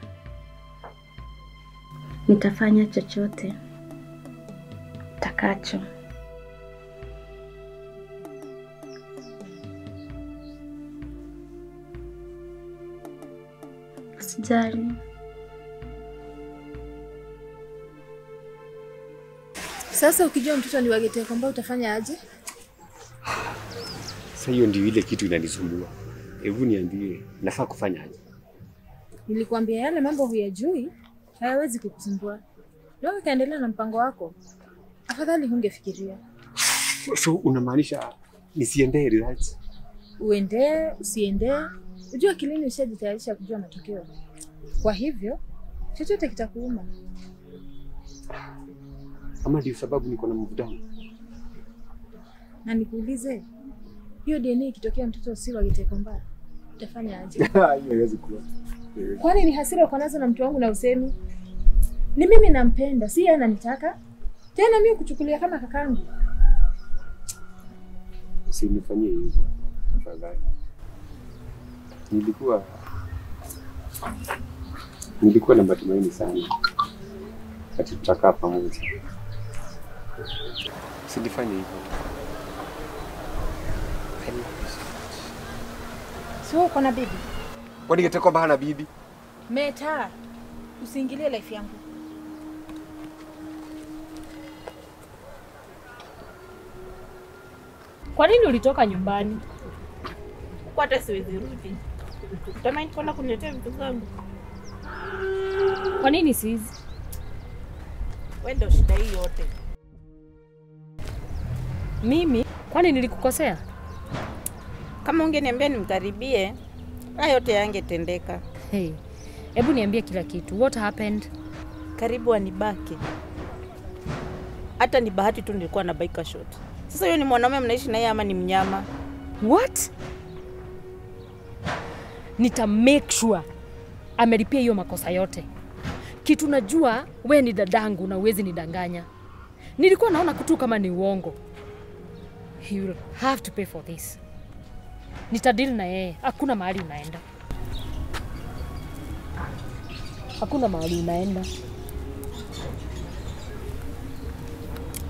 nitafanya chochote utakacho. Usijali. Sasa ukijua mtoto ni wa Gitekomba utafanya aje? Sasa hiyo ndio ile kitu inanisumbua. Hebu niambie, nafaa kufanya aje? Nilikwambia yale mambo huyajui hayawezi kukusumbua. Wewe kaendelea na mpango wako. Afadhali hungefikiria. So unamaanisha nisiendee results? Uendee, usiendee. Unajua kilini ushajitayarisha kujua matokeo. Kwa hivyo, chochote kitakuuma. Ama ndio sababu niko na mvutano. Na nikuulize, hiyo DNA ikitokea mtoto si wa Gitekomba, utafanya aje? Hiyo haiwezi kuwa. Kwani ni hasira uko nazo na mtu wangu na usemi? Ni mimi nampenda, si yeye ananitaka. Tena mimi kuchukulia kama kakangu. Usinifanyie hivyo tafadhali. Nilikuwa na matumaini sana ati tutakaa pamoja. Usinifanye hivyo. I love you so much. So uko na bibi? Kwani Gitekomba hana bibi? Meta, usiingilie life yangu. Kwa nini ulitoka nyumbani? Kwa hata siwezi rudi. Utamani kwenda kuniletea vitu zangu. Kwa nini sizi? Wewe ndio shida hii yote. Mimi? Kwani nilikukosea? Kama ungeniambia nimkaribie, haya yote yangetendeka. Hey, hebu niambie kila kitu. What happened? Karibu anibake. Hata ni bahati tu nilikuwa na biker short. Sasa huyo ni mwanaume mnaishi naye ama ni mnyama? What? Nita make sure amelipia hiyo makosa yote. Kitu najua we ni dadangu na huwezi nidanganya. Nilikuwa naona kutu kama ni uongo. He will have to pay for this. Nitadeal na yeye. Hakuna mahali unaenda. Hakuna mahali unaenda.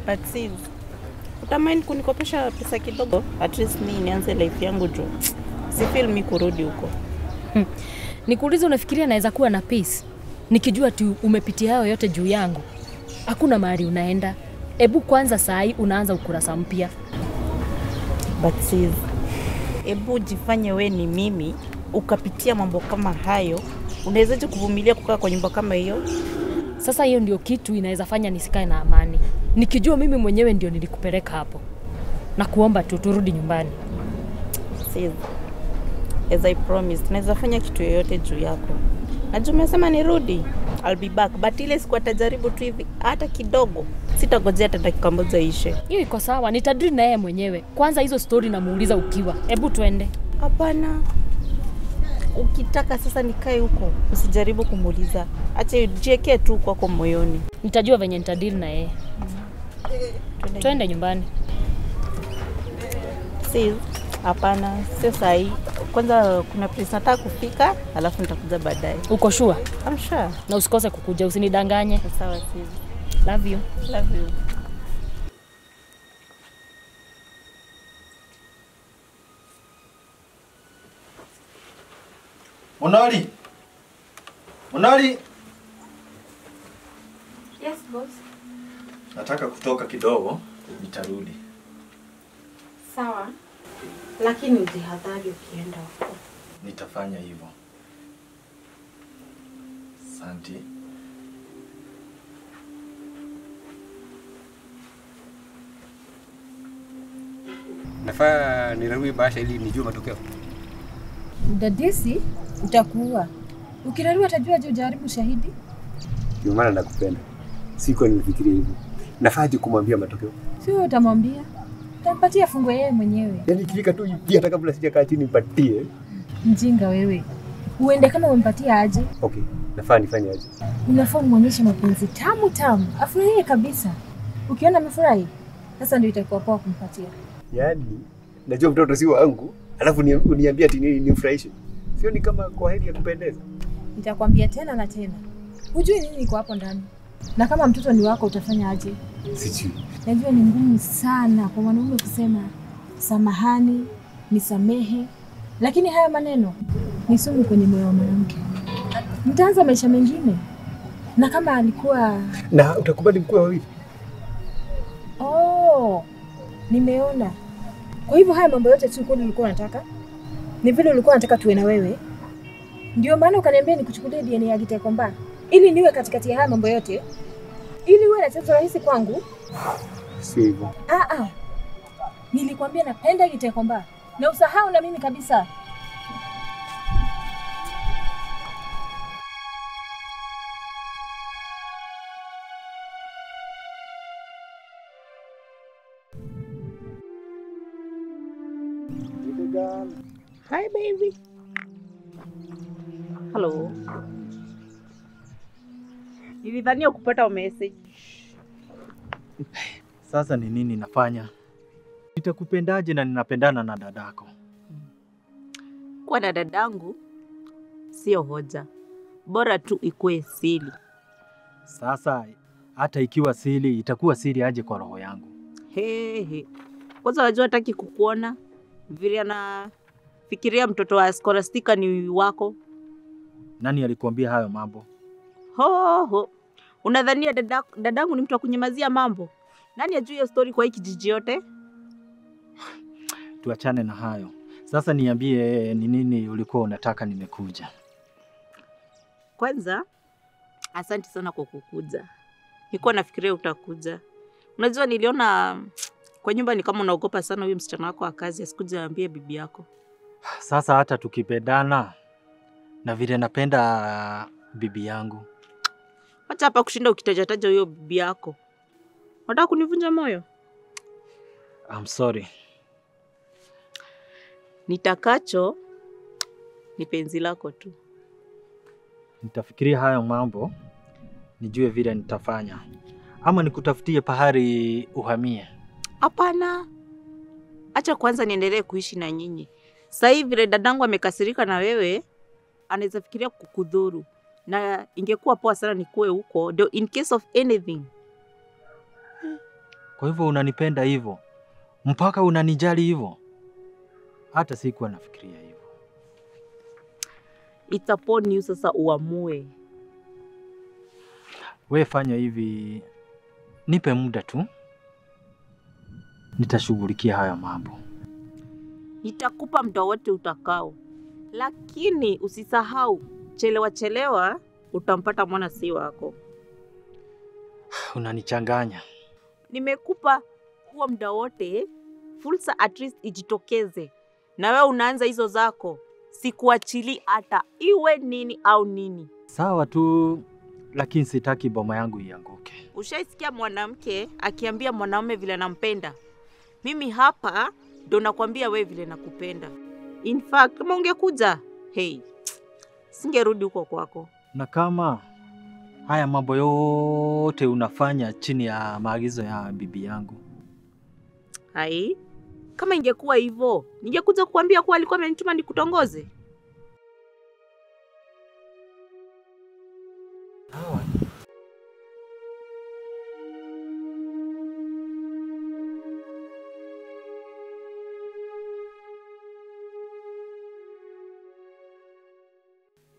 But sis, utamind kunikopesha pesa kidogo? At least mimi nianze life yangu jo. Si feel mi kurudi huko. Nikuulize, unafikiria naweza kuwa na peace nikijua tu umepitia hayo yote juu yangu? Hakuna mahali unaenda. Ebu kwanza saa hii unaanza ukurasa mpya. But sis, ebu jifanye we ni mimi, ukapitia mambo kama hayo, unawezaje kuvumilia kukaa kwa nyumba kama hiyo? Sasa hiyo ndio kitu inaweza fanya nisikae na amani. Nikijua mimi mwenyewe ndio nilikupeleka hapo. Na kuomba tu turudi nyumbani. Sis, as I promised, naweza fanya kitu yoyote juu yako. Najua umesema nirudi, I'll be back. But ile siku atajaribu tu hivi hata kidogo, sitagojea hata dakika moja ishe. Hiyo iko sawa, nitadili na yeye mwenyewe. Kwanza hizo story namuuliza ukiwa. Hebu tuende. Hapana. Ukitaka sasa nikae huko, usijaribu kumuuliza. Acha jiwekee tu kwako moyoni. Nitajua venye nitadili na yeye. Twende nyumbani. Sis, hapana, sio sahi. Kwanza kuna place nataka kufika, alafu nitakuja baadaye. Uko sure? I'm sure. Na usikose kukuja, usinidanganye. Sawa sis. Love you. Love you. Monali! Monali! boss. Nataka kutoka kidogo, nitarudi. Sawa. Lakini ujihadhari ukienda huko. Nitafanya hivyo. Asante. Nafaa nirarue bahasha ili nijue matokeo. Udadisi utakuua. Ukirarua atajua je hujaharibu shahidi? Ndio maana nakupenda. Sikuwa nimefikiria hivyo. Nafaa kumwambia matokeo? Sio utamwambia. Utampatia fungo yeye mwenyewe. Yaani ikifika tu hivi hata kabla sijakaa chini nipatie. Mjinga wewe. Uende kama umempatia aje? Okay, nafaa nifanye aje? Unafaa muonyeshe mapenzi tamu tamu. Afurahie kabisa. Ukiona amefurahi, sasa ndio itakuwa poa kumpatia. Yaani najua mtoto si wangu, alafu uniambia ati nini nimfurahishe. Sio ni kama kwa heri ya kupendeza. Nitakwambia tena na tena. Hujui nini iko hapo ndani. Na kama mtoto ni wako utafanya aje? Sijui. Najua ni ngumu sana kwa mwanaume kusema samahani, nisamehe, lakini haya maneno ni sumu kwenye moyo wa mwanamke. Mtaanza maisha mengine. Na kama alikuwa na utakubali mkuu wawili? Oh, nimeona. Kwa hivyo haya mambo yote tu kweli ulikuwa unataka? Ni vile ulikuwa unataka tuwe na wewe. Ndio maana ukaniambia nikuchukulie DNA ya Gitekomba ili niwe katikati ya haya mambo yote, ili uwe na chanzo rahisi kwangu. Sio hivyo. Nilikwambia napenda Gitekomba na usahau na mimi kabisa. Hi baby. Hello. Nilidhania kupata message. Sasa ni nini nafanya? Nitakupendaje na ninapendana na dadako? Kwa na dadangu sio hoja. Bora tu ikue siri. Sasa hata ikiwa siri itakuwa siri aje kwa roho yangu? He. Kwanza wajua hataki kukuona vile anafikiria mtoto wa Scholastica ni wako. Nani alikuambia hayo mambo? Ho ho. Unadhania dadangu ni mtu wa kunyamazia mambo? Nani ajui hiyo story kwa hiki kijiji yote? Tuachane na hayo. Sasa niambie ni nini ulikuwa unataka nimekuja? Kwanza asante sana kwa kukuja. Nilikuwa nafikiria utakuja. Unajua niliona kwa nyumba ni kama unaogopa sana huyu msichana wako wa kazi asikuje aambie bibi yako. Sasa hata tukipendana na vile napenda bibi yangu. Acha hapa kushinda ukitajataja huyo bibi yako. Unataka kunivunja moyo? I'm sorry. Nitakacho ni penzi lako tu. Nitafikiria hayo mambo, nijue vile nitafanya. Ama nikutafutie pahali uhamie. Hapana. Acha kwanza niendelee kuishi na nyinyi. Sasa hivi vile dadangu amekasirika na wewe, anaweza fikiria kukudhuru. Na ingekuwa poa sana nikuwe huko ndio in case of anything. Kwa hivyo unanipenda hivyo? Mpaka unanijali hivyo? Hata sikuwa nafikiria hivyo. It's upon you sasa uamue. We fanya hivi, nipe muda tu. Nitashughulikia haya mambo. Nitakupa muda wote utakao. Lakini usisahau, chelewa chelewa utampata mwana si wako. Unanichanganya. Nimekupa huo muda wote, fursa at least ijitokeze. Na wewe unaanza hizo zako. Sikuachili hata iwe nini au nini. Sawa tu, lakini sitaki boma yangu ianguke. Ushaisikia mwanamke akiambia mwanaume vile anampenda? Mimi hapa ndo nakwambia wewe vile nakupenda. In fact, kama ungekuja, hey, singerudi huko kwako. Na kama haya mambo yote unafanya chini ya maagizo ya bibi yangu. Hai, kama ingekuwa hivyo, ningekuja kukuambia kuwa alikuwa amenituma nikutongoze.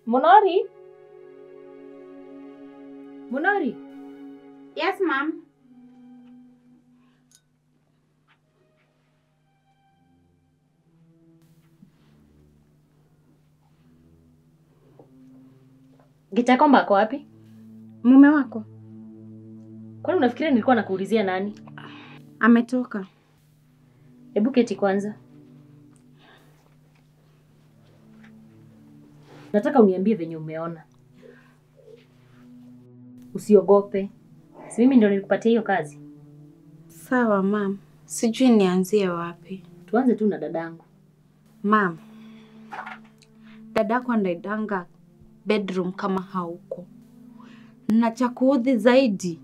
Monari? Monari? Yes, ma'am. Gitekomba ako wapi? Mume wako. Kwani unafikiria nilikuwa nakuulizia nani? Ametoka. Hebu keti kwanza. Nataka uniambie venye umeona. Usiogope. Si mimi ndio nilikupatia hiyo kazi. Sawa, ma'am. Sijui nianzie wapi. Tuanze tu na dadangu. Ma'am, dadako anaendanga bedroom kama hauko. Na cha kuudhi zaidi,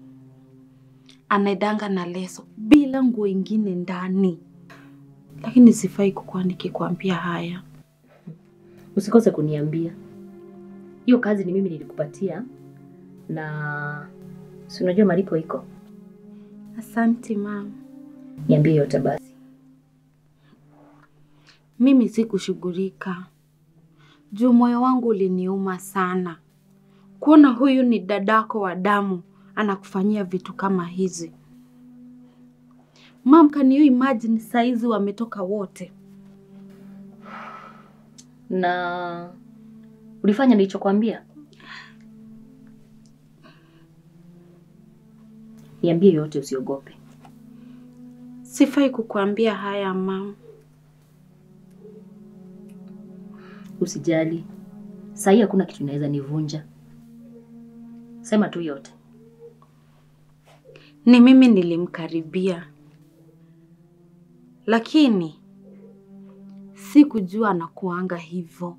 anaendanga na leso bila nguo ingine ndani. Lakini sifai kukuwa nikikwambia haya. Usikose kuniambia. Hiyo kazi ni mimi nilikupatia na si unajua malipo iko. Asante ma'am. Niambie yote basi. Mimi sikushughulika. Juu moyo wangu uliniuma sana. Kuona huyu ni dadako wa damu anakufanyia vitu kama hizi. Ma'am, can you imagine saizi wametoka wote? Na ulifanya nilichokuambia? Niambie yote, usiogope. Sifai kukuambia haya ma'am. Usijali. Sahi hakuna kitu inaweza nivunja. Sema tu yote. Ni mimi nilimkaribia. Lakini sikujua anakuanga hivyo.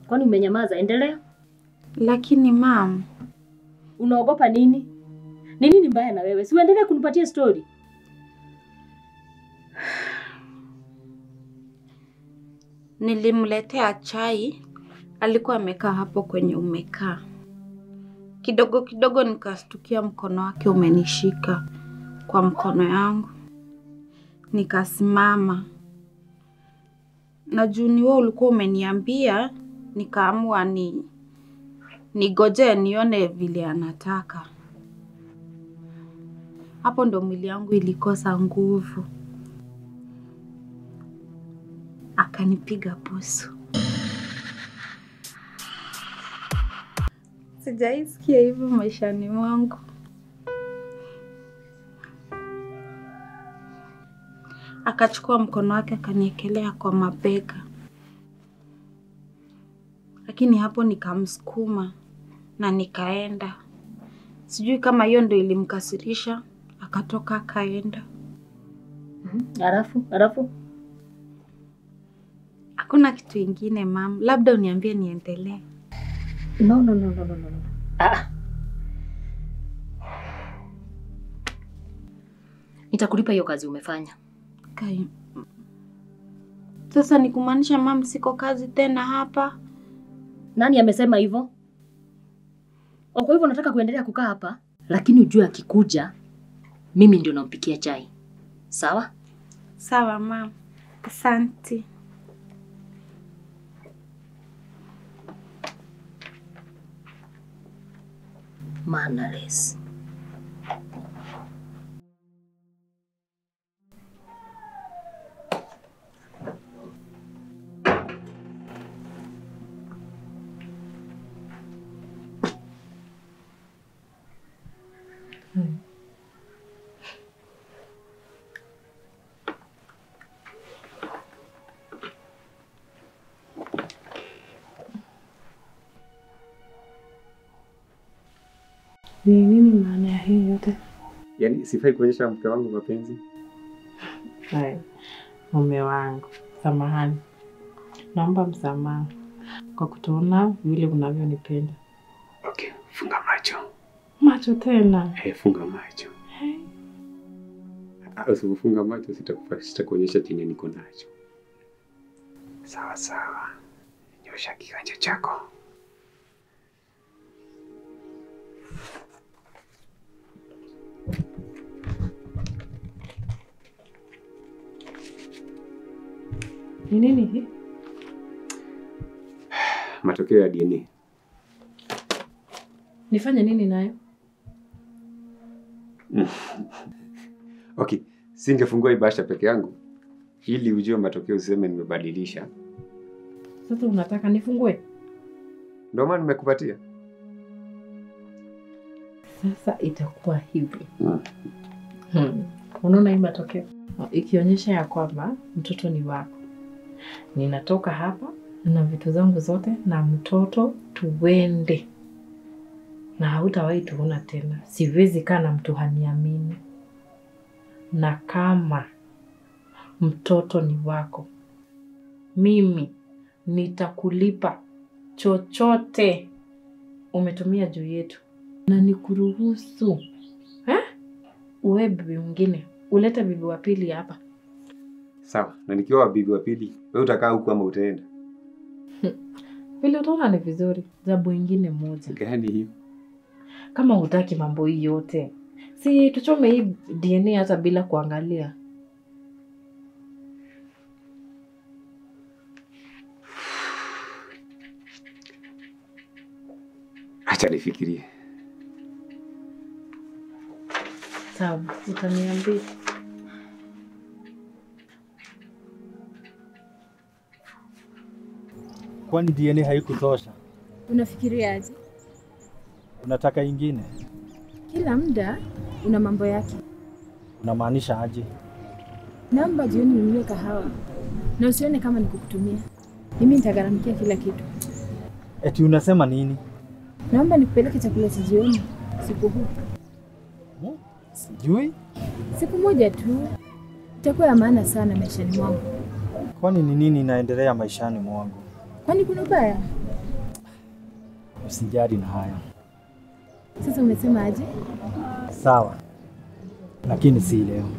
Kwani umenyamaza? Endelea. Lakini ma'am, unaogopa nini? Ni nini mbaya na wewe? Si uendelee kunipatia story. Nilimletea chai, alikuwa amekaa hapo kwenye umekaa. Kidogo kidogo nikastukia mkono wake umenishika kwa mkono yangu. Nikasimama. Na juu ni wewe ulikuwa umeniambia, nikaamua nigoje nione vile anataka. Hapo ndo mwili yangu ilikosa nguvu. Akanipiga busu. Sijaisikia hivyo maishani mwangu. Akachukua mkono wake akaniekelea kwa mabega. Lakini hapo nikamsukuma na nikaenda. Sijui kama hiyo ndo ilimkasirisha, akatoka akaenda. Alafu? Hakuna kitu ingine ma'am, labda uniambie niendelee. No. Ah. Nitakulipa hiyo kazi umefanya. Kai. Sasa ni kumaanisha ma'am siko kazi tena hapa? Nani amesema hivyo? Kwa hivyo nataka kuendelea kukaa hapa, lakini ujue akikuja mimi ndio nampikia chai. Sawa? Sawa ma'am. Asante. Mannerless. Ni nini maana ya hii yote? Yaani sifai kuonyesha mke wangu mapenzi? Hai, mume wangu, samahani. Naomba msamaha kwa kutoona vile unavyonipenda. Okay, funga macho. Macho tena? Hey, funga macho. Hey. Usipofunga macho sitakuonyesha chenye niko nacho. Sawa sawa. Nyosha kiganja chako. Ni nini hii? Matokeo ya DNA. Nifanye nini nayo? Okay, singefungua ibasha peke yangu ili ujue matokeo useme nimebadilisha. Sasa unataka nifungue? Ndio maana nimekupatia. Sasa itakuwa hivi. Unaona hii matokeo ikionyesha ya kwamba mtoto ni wako. Ninatoka hapa na vitu zangu zote na mtoto tuende. Na hautawahi tuona tena. Siwezi kaa na mtu haniamini. Na kama mtoto ni wako, mimi nitakulipa chochote umetumia juu yetu. Na nikuruhusu uwe bibi mwingine, ulete bibi wa pili hapa. Sawa, na nikiwa bibi wa pili, wewe utakaa huku ama utaenda? Vile utaona ni vizuri. Jambo ingine moja. Gani hiyo? Kama hutaki mambo hii yote, si tuchome hii DNA hata bila kuangalia. Acha nifikirie. Sawa, utaniambia. Kwani DNA haikutosha? Unafikiria aje? Unataka ingine? Kila muda una mambo yake. Unamaanisha aje? Naomba jioni ninunue kahawa. Na usione kama nikukutumia. Mimi nitagharamikia kila kitu. Eti unasema nini? Naomba nikupeleke chakula cha jioni siku huu. Sijui? Siku moja tu. Itakuwa ya maana sana maishani mwangu. Kwani ni nini inaendelea maishani mwangu? Kwani kuna ubaya? Usijali na haya. Sasa umesema aje? Sawa. Lakini si leo.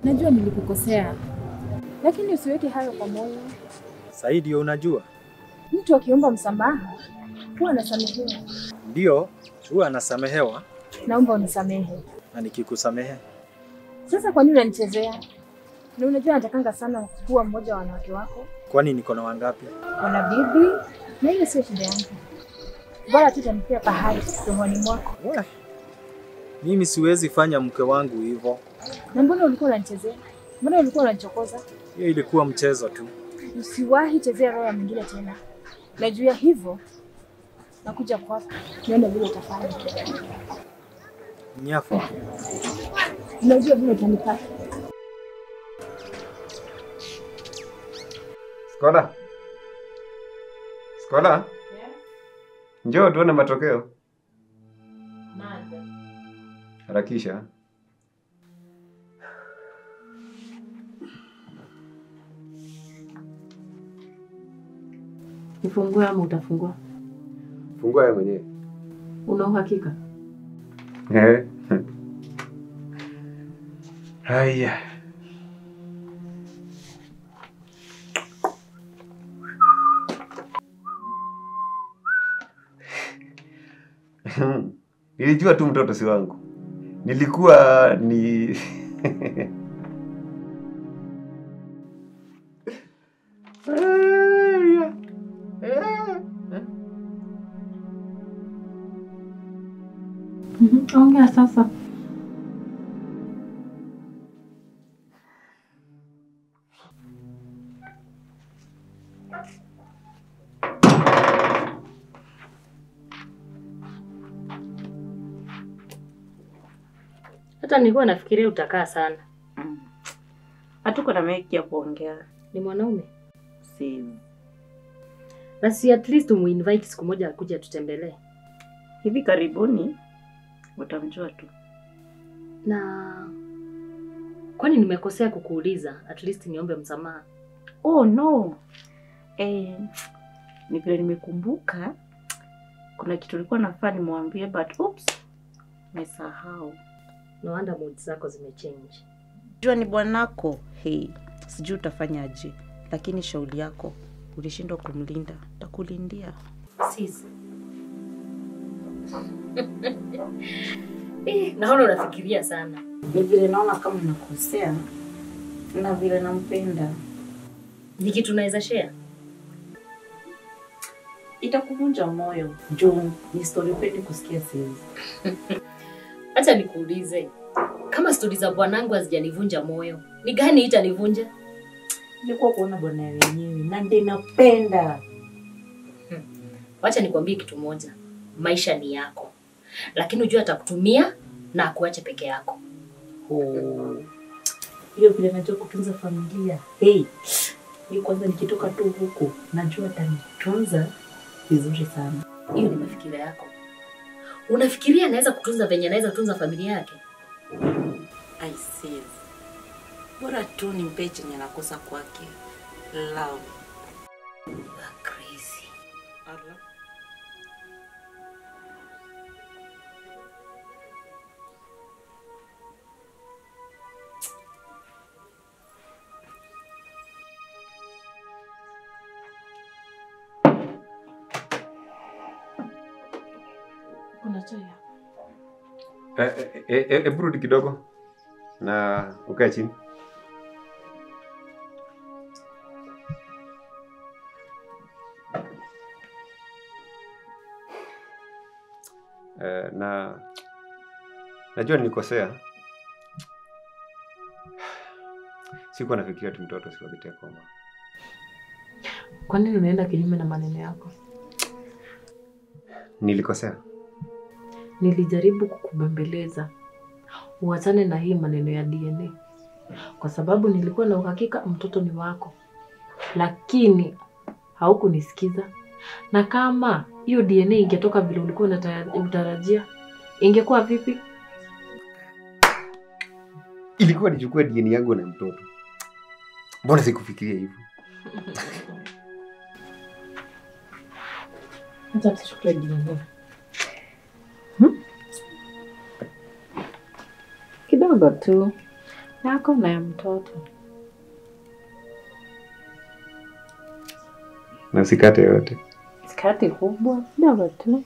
Najua nilikukosea. Lakini usiweke hayo kwa moyo. Saidi, unajua? Mtu akiomba msamaha huwa anasamehewa. Ndio, huwa anasamehewa. Naomba unisamehe. Na nikikusamehe? Sasa kwa nini unanichezea? Na unajua natakanga sana kuwa mmoja wa wanawake wako. Kwani niko na wangapi? Wana bibi, na hiyo sio shida yangu. Bora tu utanipea pahali rohoni mwako. Mimi siwezi fanya mke wangu hivyo. Na mbona ulikuwa unanichezea? Mbona ulikuwa unanichokoza? Hiyo ilikuwa mchezo tu. Usiwahi chezea roho ya mwingine tena. Na juu ya hivyo nakuja kwako. Nione vile utafanya. Nyafa. Unajua vile utanipata. Skola. Skola? Yeah. Njoo tuone matokeo. Naja. Harakisha. Nifungue ama utafungua? Fungua wewe mwenyewe. Una uhakika? Eh. Haya. Nilijua tu mtoto si wangu. Nilikuwa ni Ongea sasa. Hata nilikuwa nafikiria utakaa sana. Hatuko na mengi ya kuongea. Ni mwanaume? Si. Basi at least umuinvite siku moja akuje tutembelee. Hivi karibuni utamjua tu. Na kwani nimekosea kukuuliza? At least niombe msamaha. Oh no. Ni vile nimekumbuka kuna kitu nilikuwa nafaa nimwambie but oops, nimesahau. No wonder moods zako zimechange. Jua ni bwanako. Hey, sijui utafanyaje, lakini shauri yako ulishindwa kumlinda, nitakulindia. Sis. Naona unafikiria sana. Ni vile naona kama nakosea na vile nampenda. Ni kitu naweza share? Itakuvunja moyo. Juu ni story upendi kusikia sisi. Acha nikuulize. Kama story za bwanangu hazijanivunja moyo, ni gani itanivunja? Nilikuwa kuona bwana wenyewe na ndiye napenda. Wacha nikwambie kitu moja. Maisha ni yako. Lakini ujue atakutumia na akuache peke yako. Oh. Hiyo vile najua kutunza familia. Hey, mimi kwanza nikitoka tu huku najua atanitunza vizuri sana. Hiyo ni mafikira yako. Unafikiria anaweza kutunza venye anaweza kutunza familia yake? I see. Bora tu nimpe chenye nakosa kwake. Love. You are crazy. Allah. Kuna chai hapa. Rudi kidogo na ukae chini. Na najua nilikosea. Sikuwa nafikiria tu mtoto si wa Gitekomba. Kwa nini unaenda kinyume na maneno yako? Nilikosea. Nilijaribu kukubembeleza uachane na hii maneno ya DNA kwa sababu nilikuwa na uhakika mtoto ni wako, lakini haukunisikiza. Na kama hiyo DNA ingetoka vile ulikuwa unatarajia, ingekuwa vipi? Ilikuwa nichukue DNA yangu na mtoto. Mbona sikufikiria hivyo? Acha tuchukue DNA. Kidogo tu yako na ya mtoto. Na usikate yote. Sikate kubwa, kidogo tu.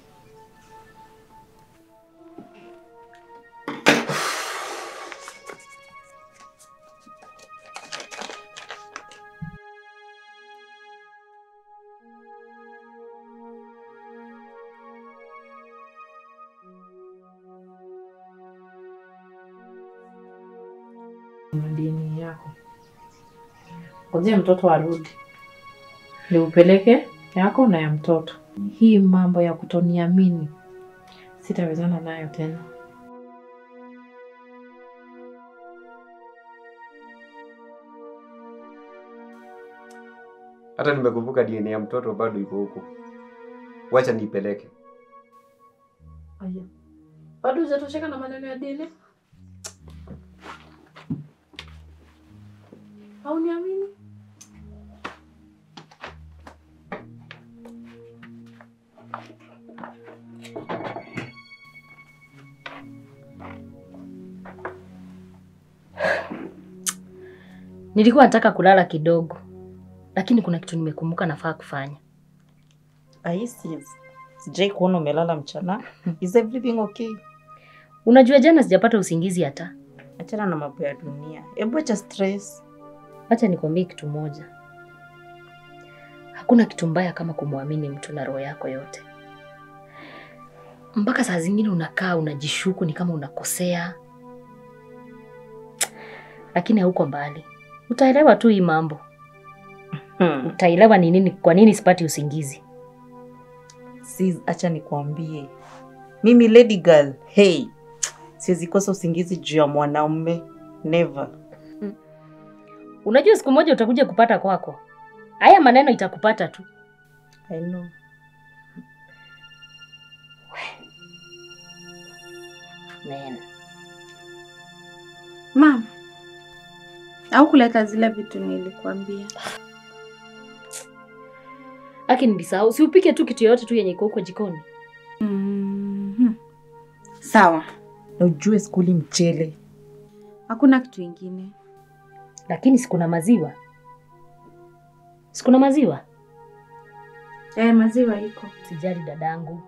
Dini yako. Ngoja mtoto arudi. Niupeleke yako na ya mtoto. Hii mambo ya kutoniamini sitawezana nayo tena. Hata nimekumbuka DNA ya mtoto bado iko huko. Wacha niipeleke. Aya. Bado hujatosheka na maneno ya DNA? Hauniamini? Nilikuwa nataka kulala kidogo, lakini kuna kitu nimekumbuka nafaa kufanya. Aisi, sijai kuona umelala mchana. Is everything okay? Unajua jana sijapata usingizi hata. Achana na mambo ya dunia. Hebu acha stress. Acha nikwambie kitu moja. Hakuna kitu mbaya kama kumwamini mtu na roho yako yote. Mpaka saa zingine unakaa unajishuku ni kama unakosea. Lakini hauko mbali. Utaelewa tu hii mambo. Utaelewa ni nini, kwa nini sipati usingizi. Sis, acha nikwambie. Mimi lady girl, hey. Siwezi kosa usingizi juu ya mwanaume. Never. Unajua siku moja utakuja kupata kwako. Haya maneno itakupata tu. I know. Nena. Mama, au kuleta zile vitu nilikuambia. Aki nilisahau, si upike tu kitu yoyote tu yenye iko huko jikoni. Sawa. Na ujue sikuli mchele. Hakuna kitu ingine. Lakini sikuna maziwa. Sikuna maziwa? Maziwa iko. Sijali dadangu.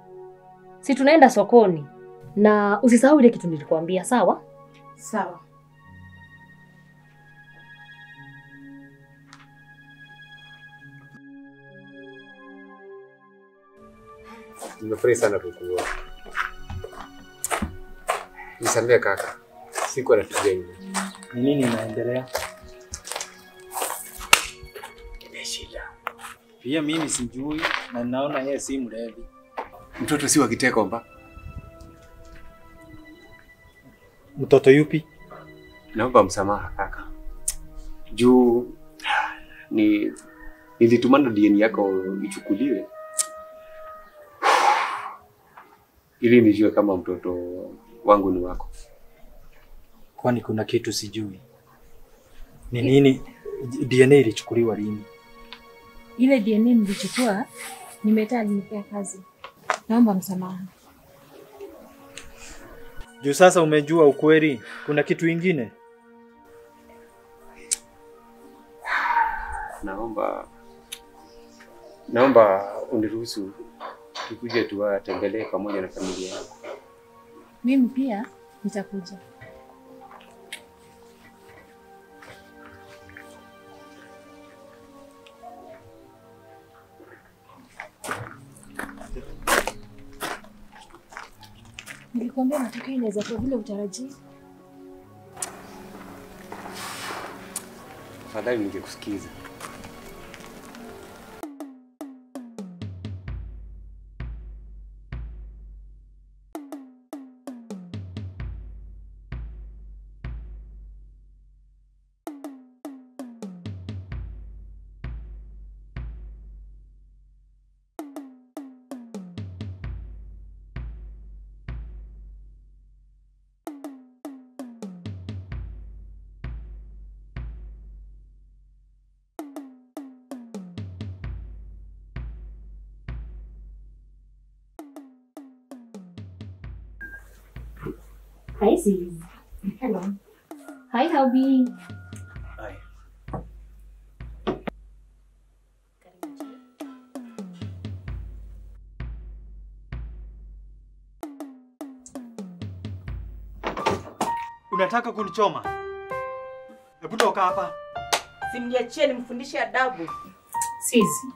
Si tunaenda sokoni. Na usisahau ile kitu nilikuambia, sawa? Sawa. Nimefurahi sana kukuona. Nisamehe kaka. Sikuwa nafikiria hivyo. Ni nini inaendelea? Shida. Pia mimi sijui na naona yeye si mlevi. Mtoto si wa Gitekomba. Mtoto yupi? Naomba msamaha kaka. Juu ni nilitumana DNA yako ichukuliwe ili nijue kama mtoto wangu ni wako. Kwani kuna kitu sijui? Ni nini? DNA ilichukuliwa lini? Ile DNA nilichukua, nimeta alinipea kazi. Naomba msamaha. Juu sasa umejua ukweli, kuna kitu ingine? Naomba uniruhusu tukuje tuwatembelee pamoja na familia yangu. Mimi pia nitakuja. Nilikwambia matokeo inaweza kuwa vile utarajii. Afadhali ningekusikiza. Hi, sis. Hello. Hi, hubby. Hi. Unataka kunichoma? Hebu toka hapa. Simniachie nimfundishe adabu. Sis.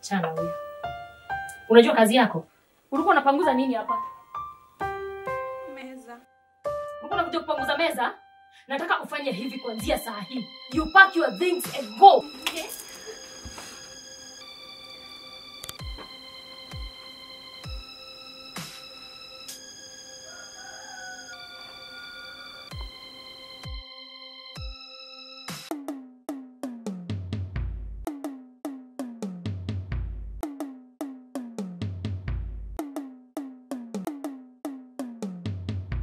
Chana huyo. Unajua kazi yako? Ulikuwa unapanguza nini hapa? Meza. Ulikuwa unakuja kupanguza meza? Nataka ufanye hivi kuanzia saa hii. You pack your things and go. Okay?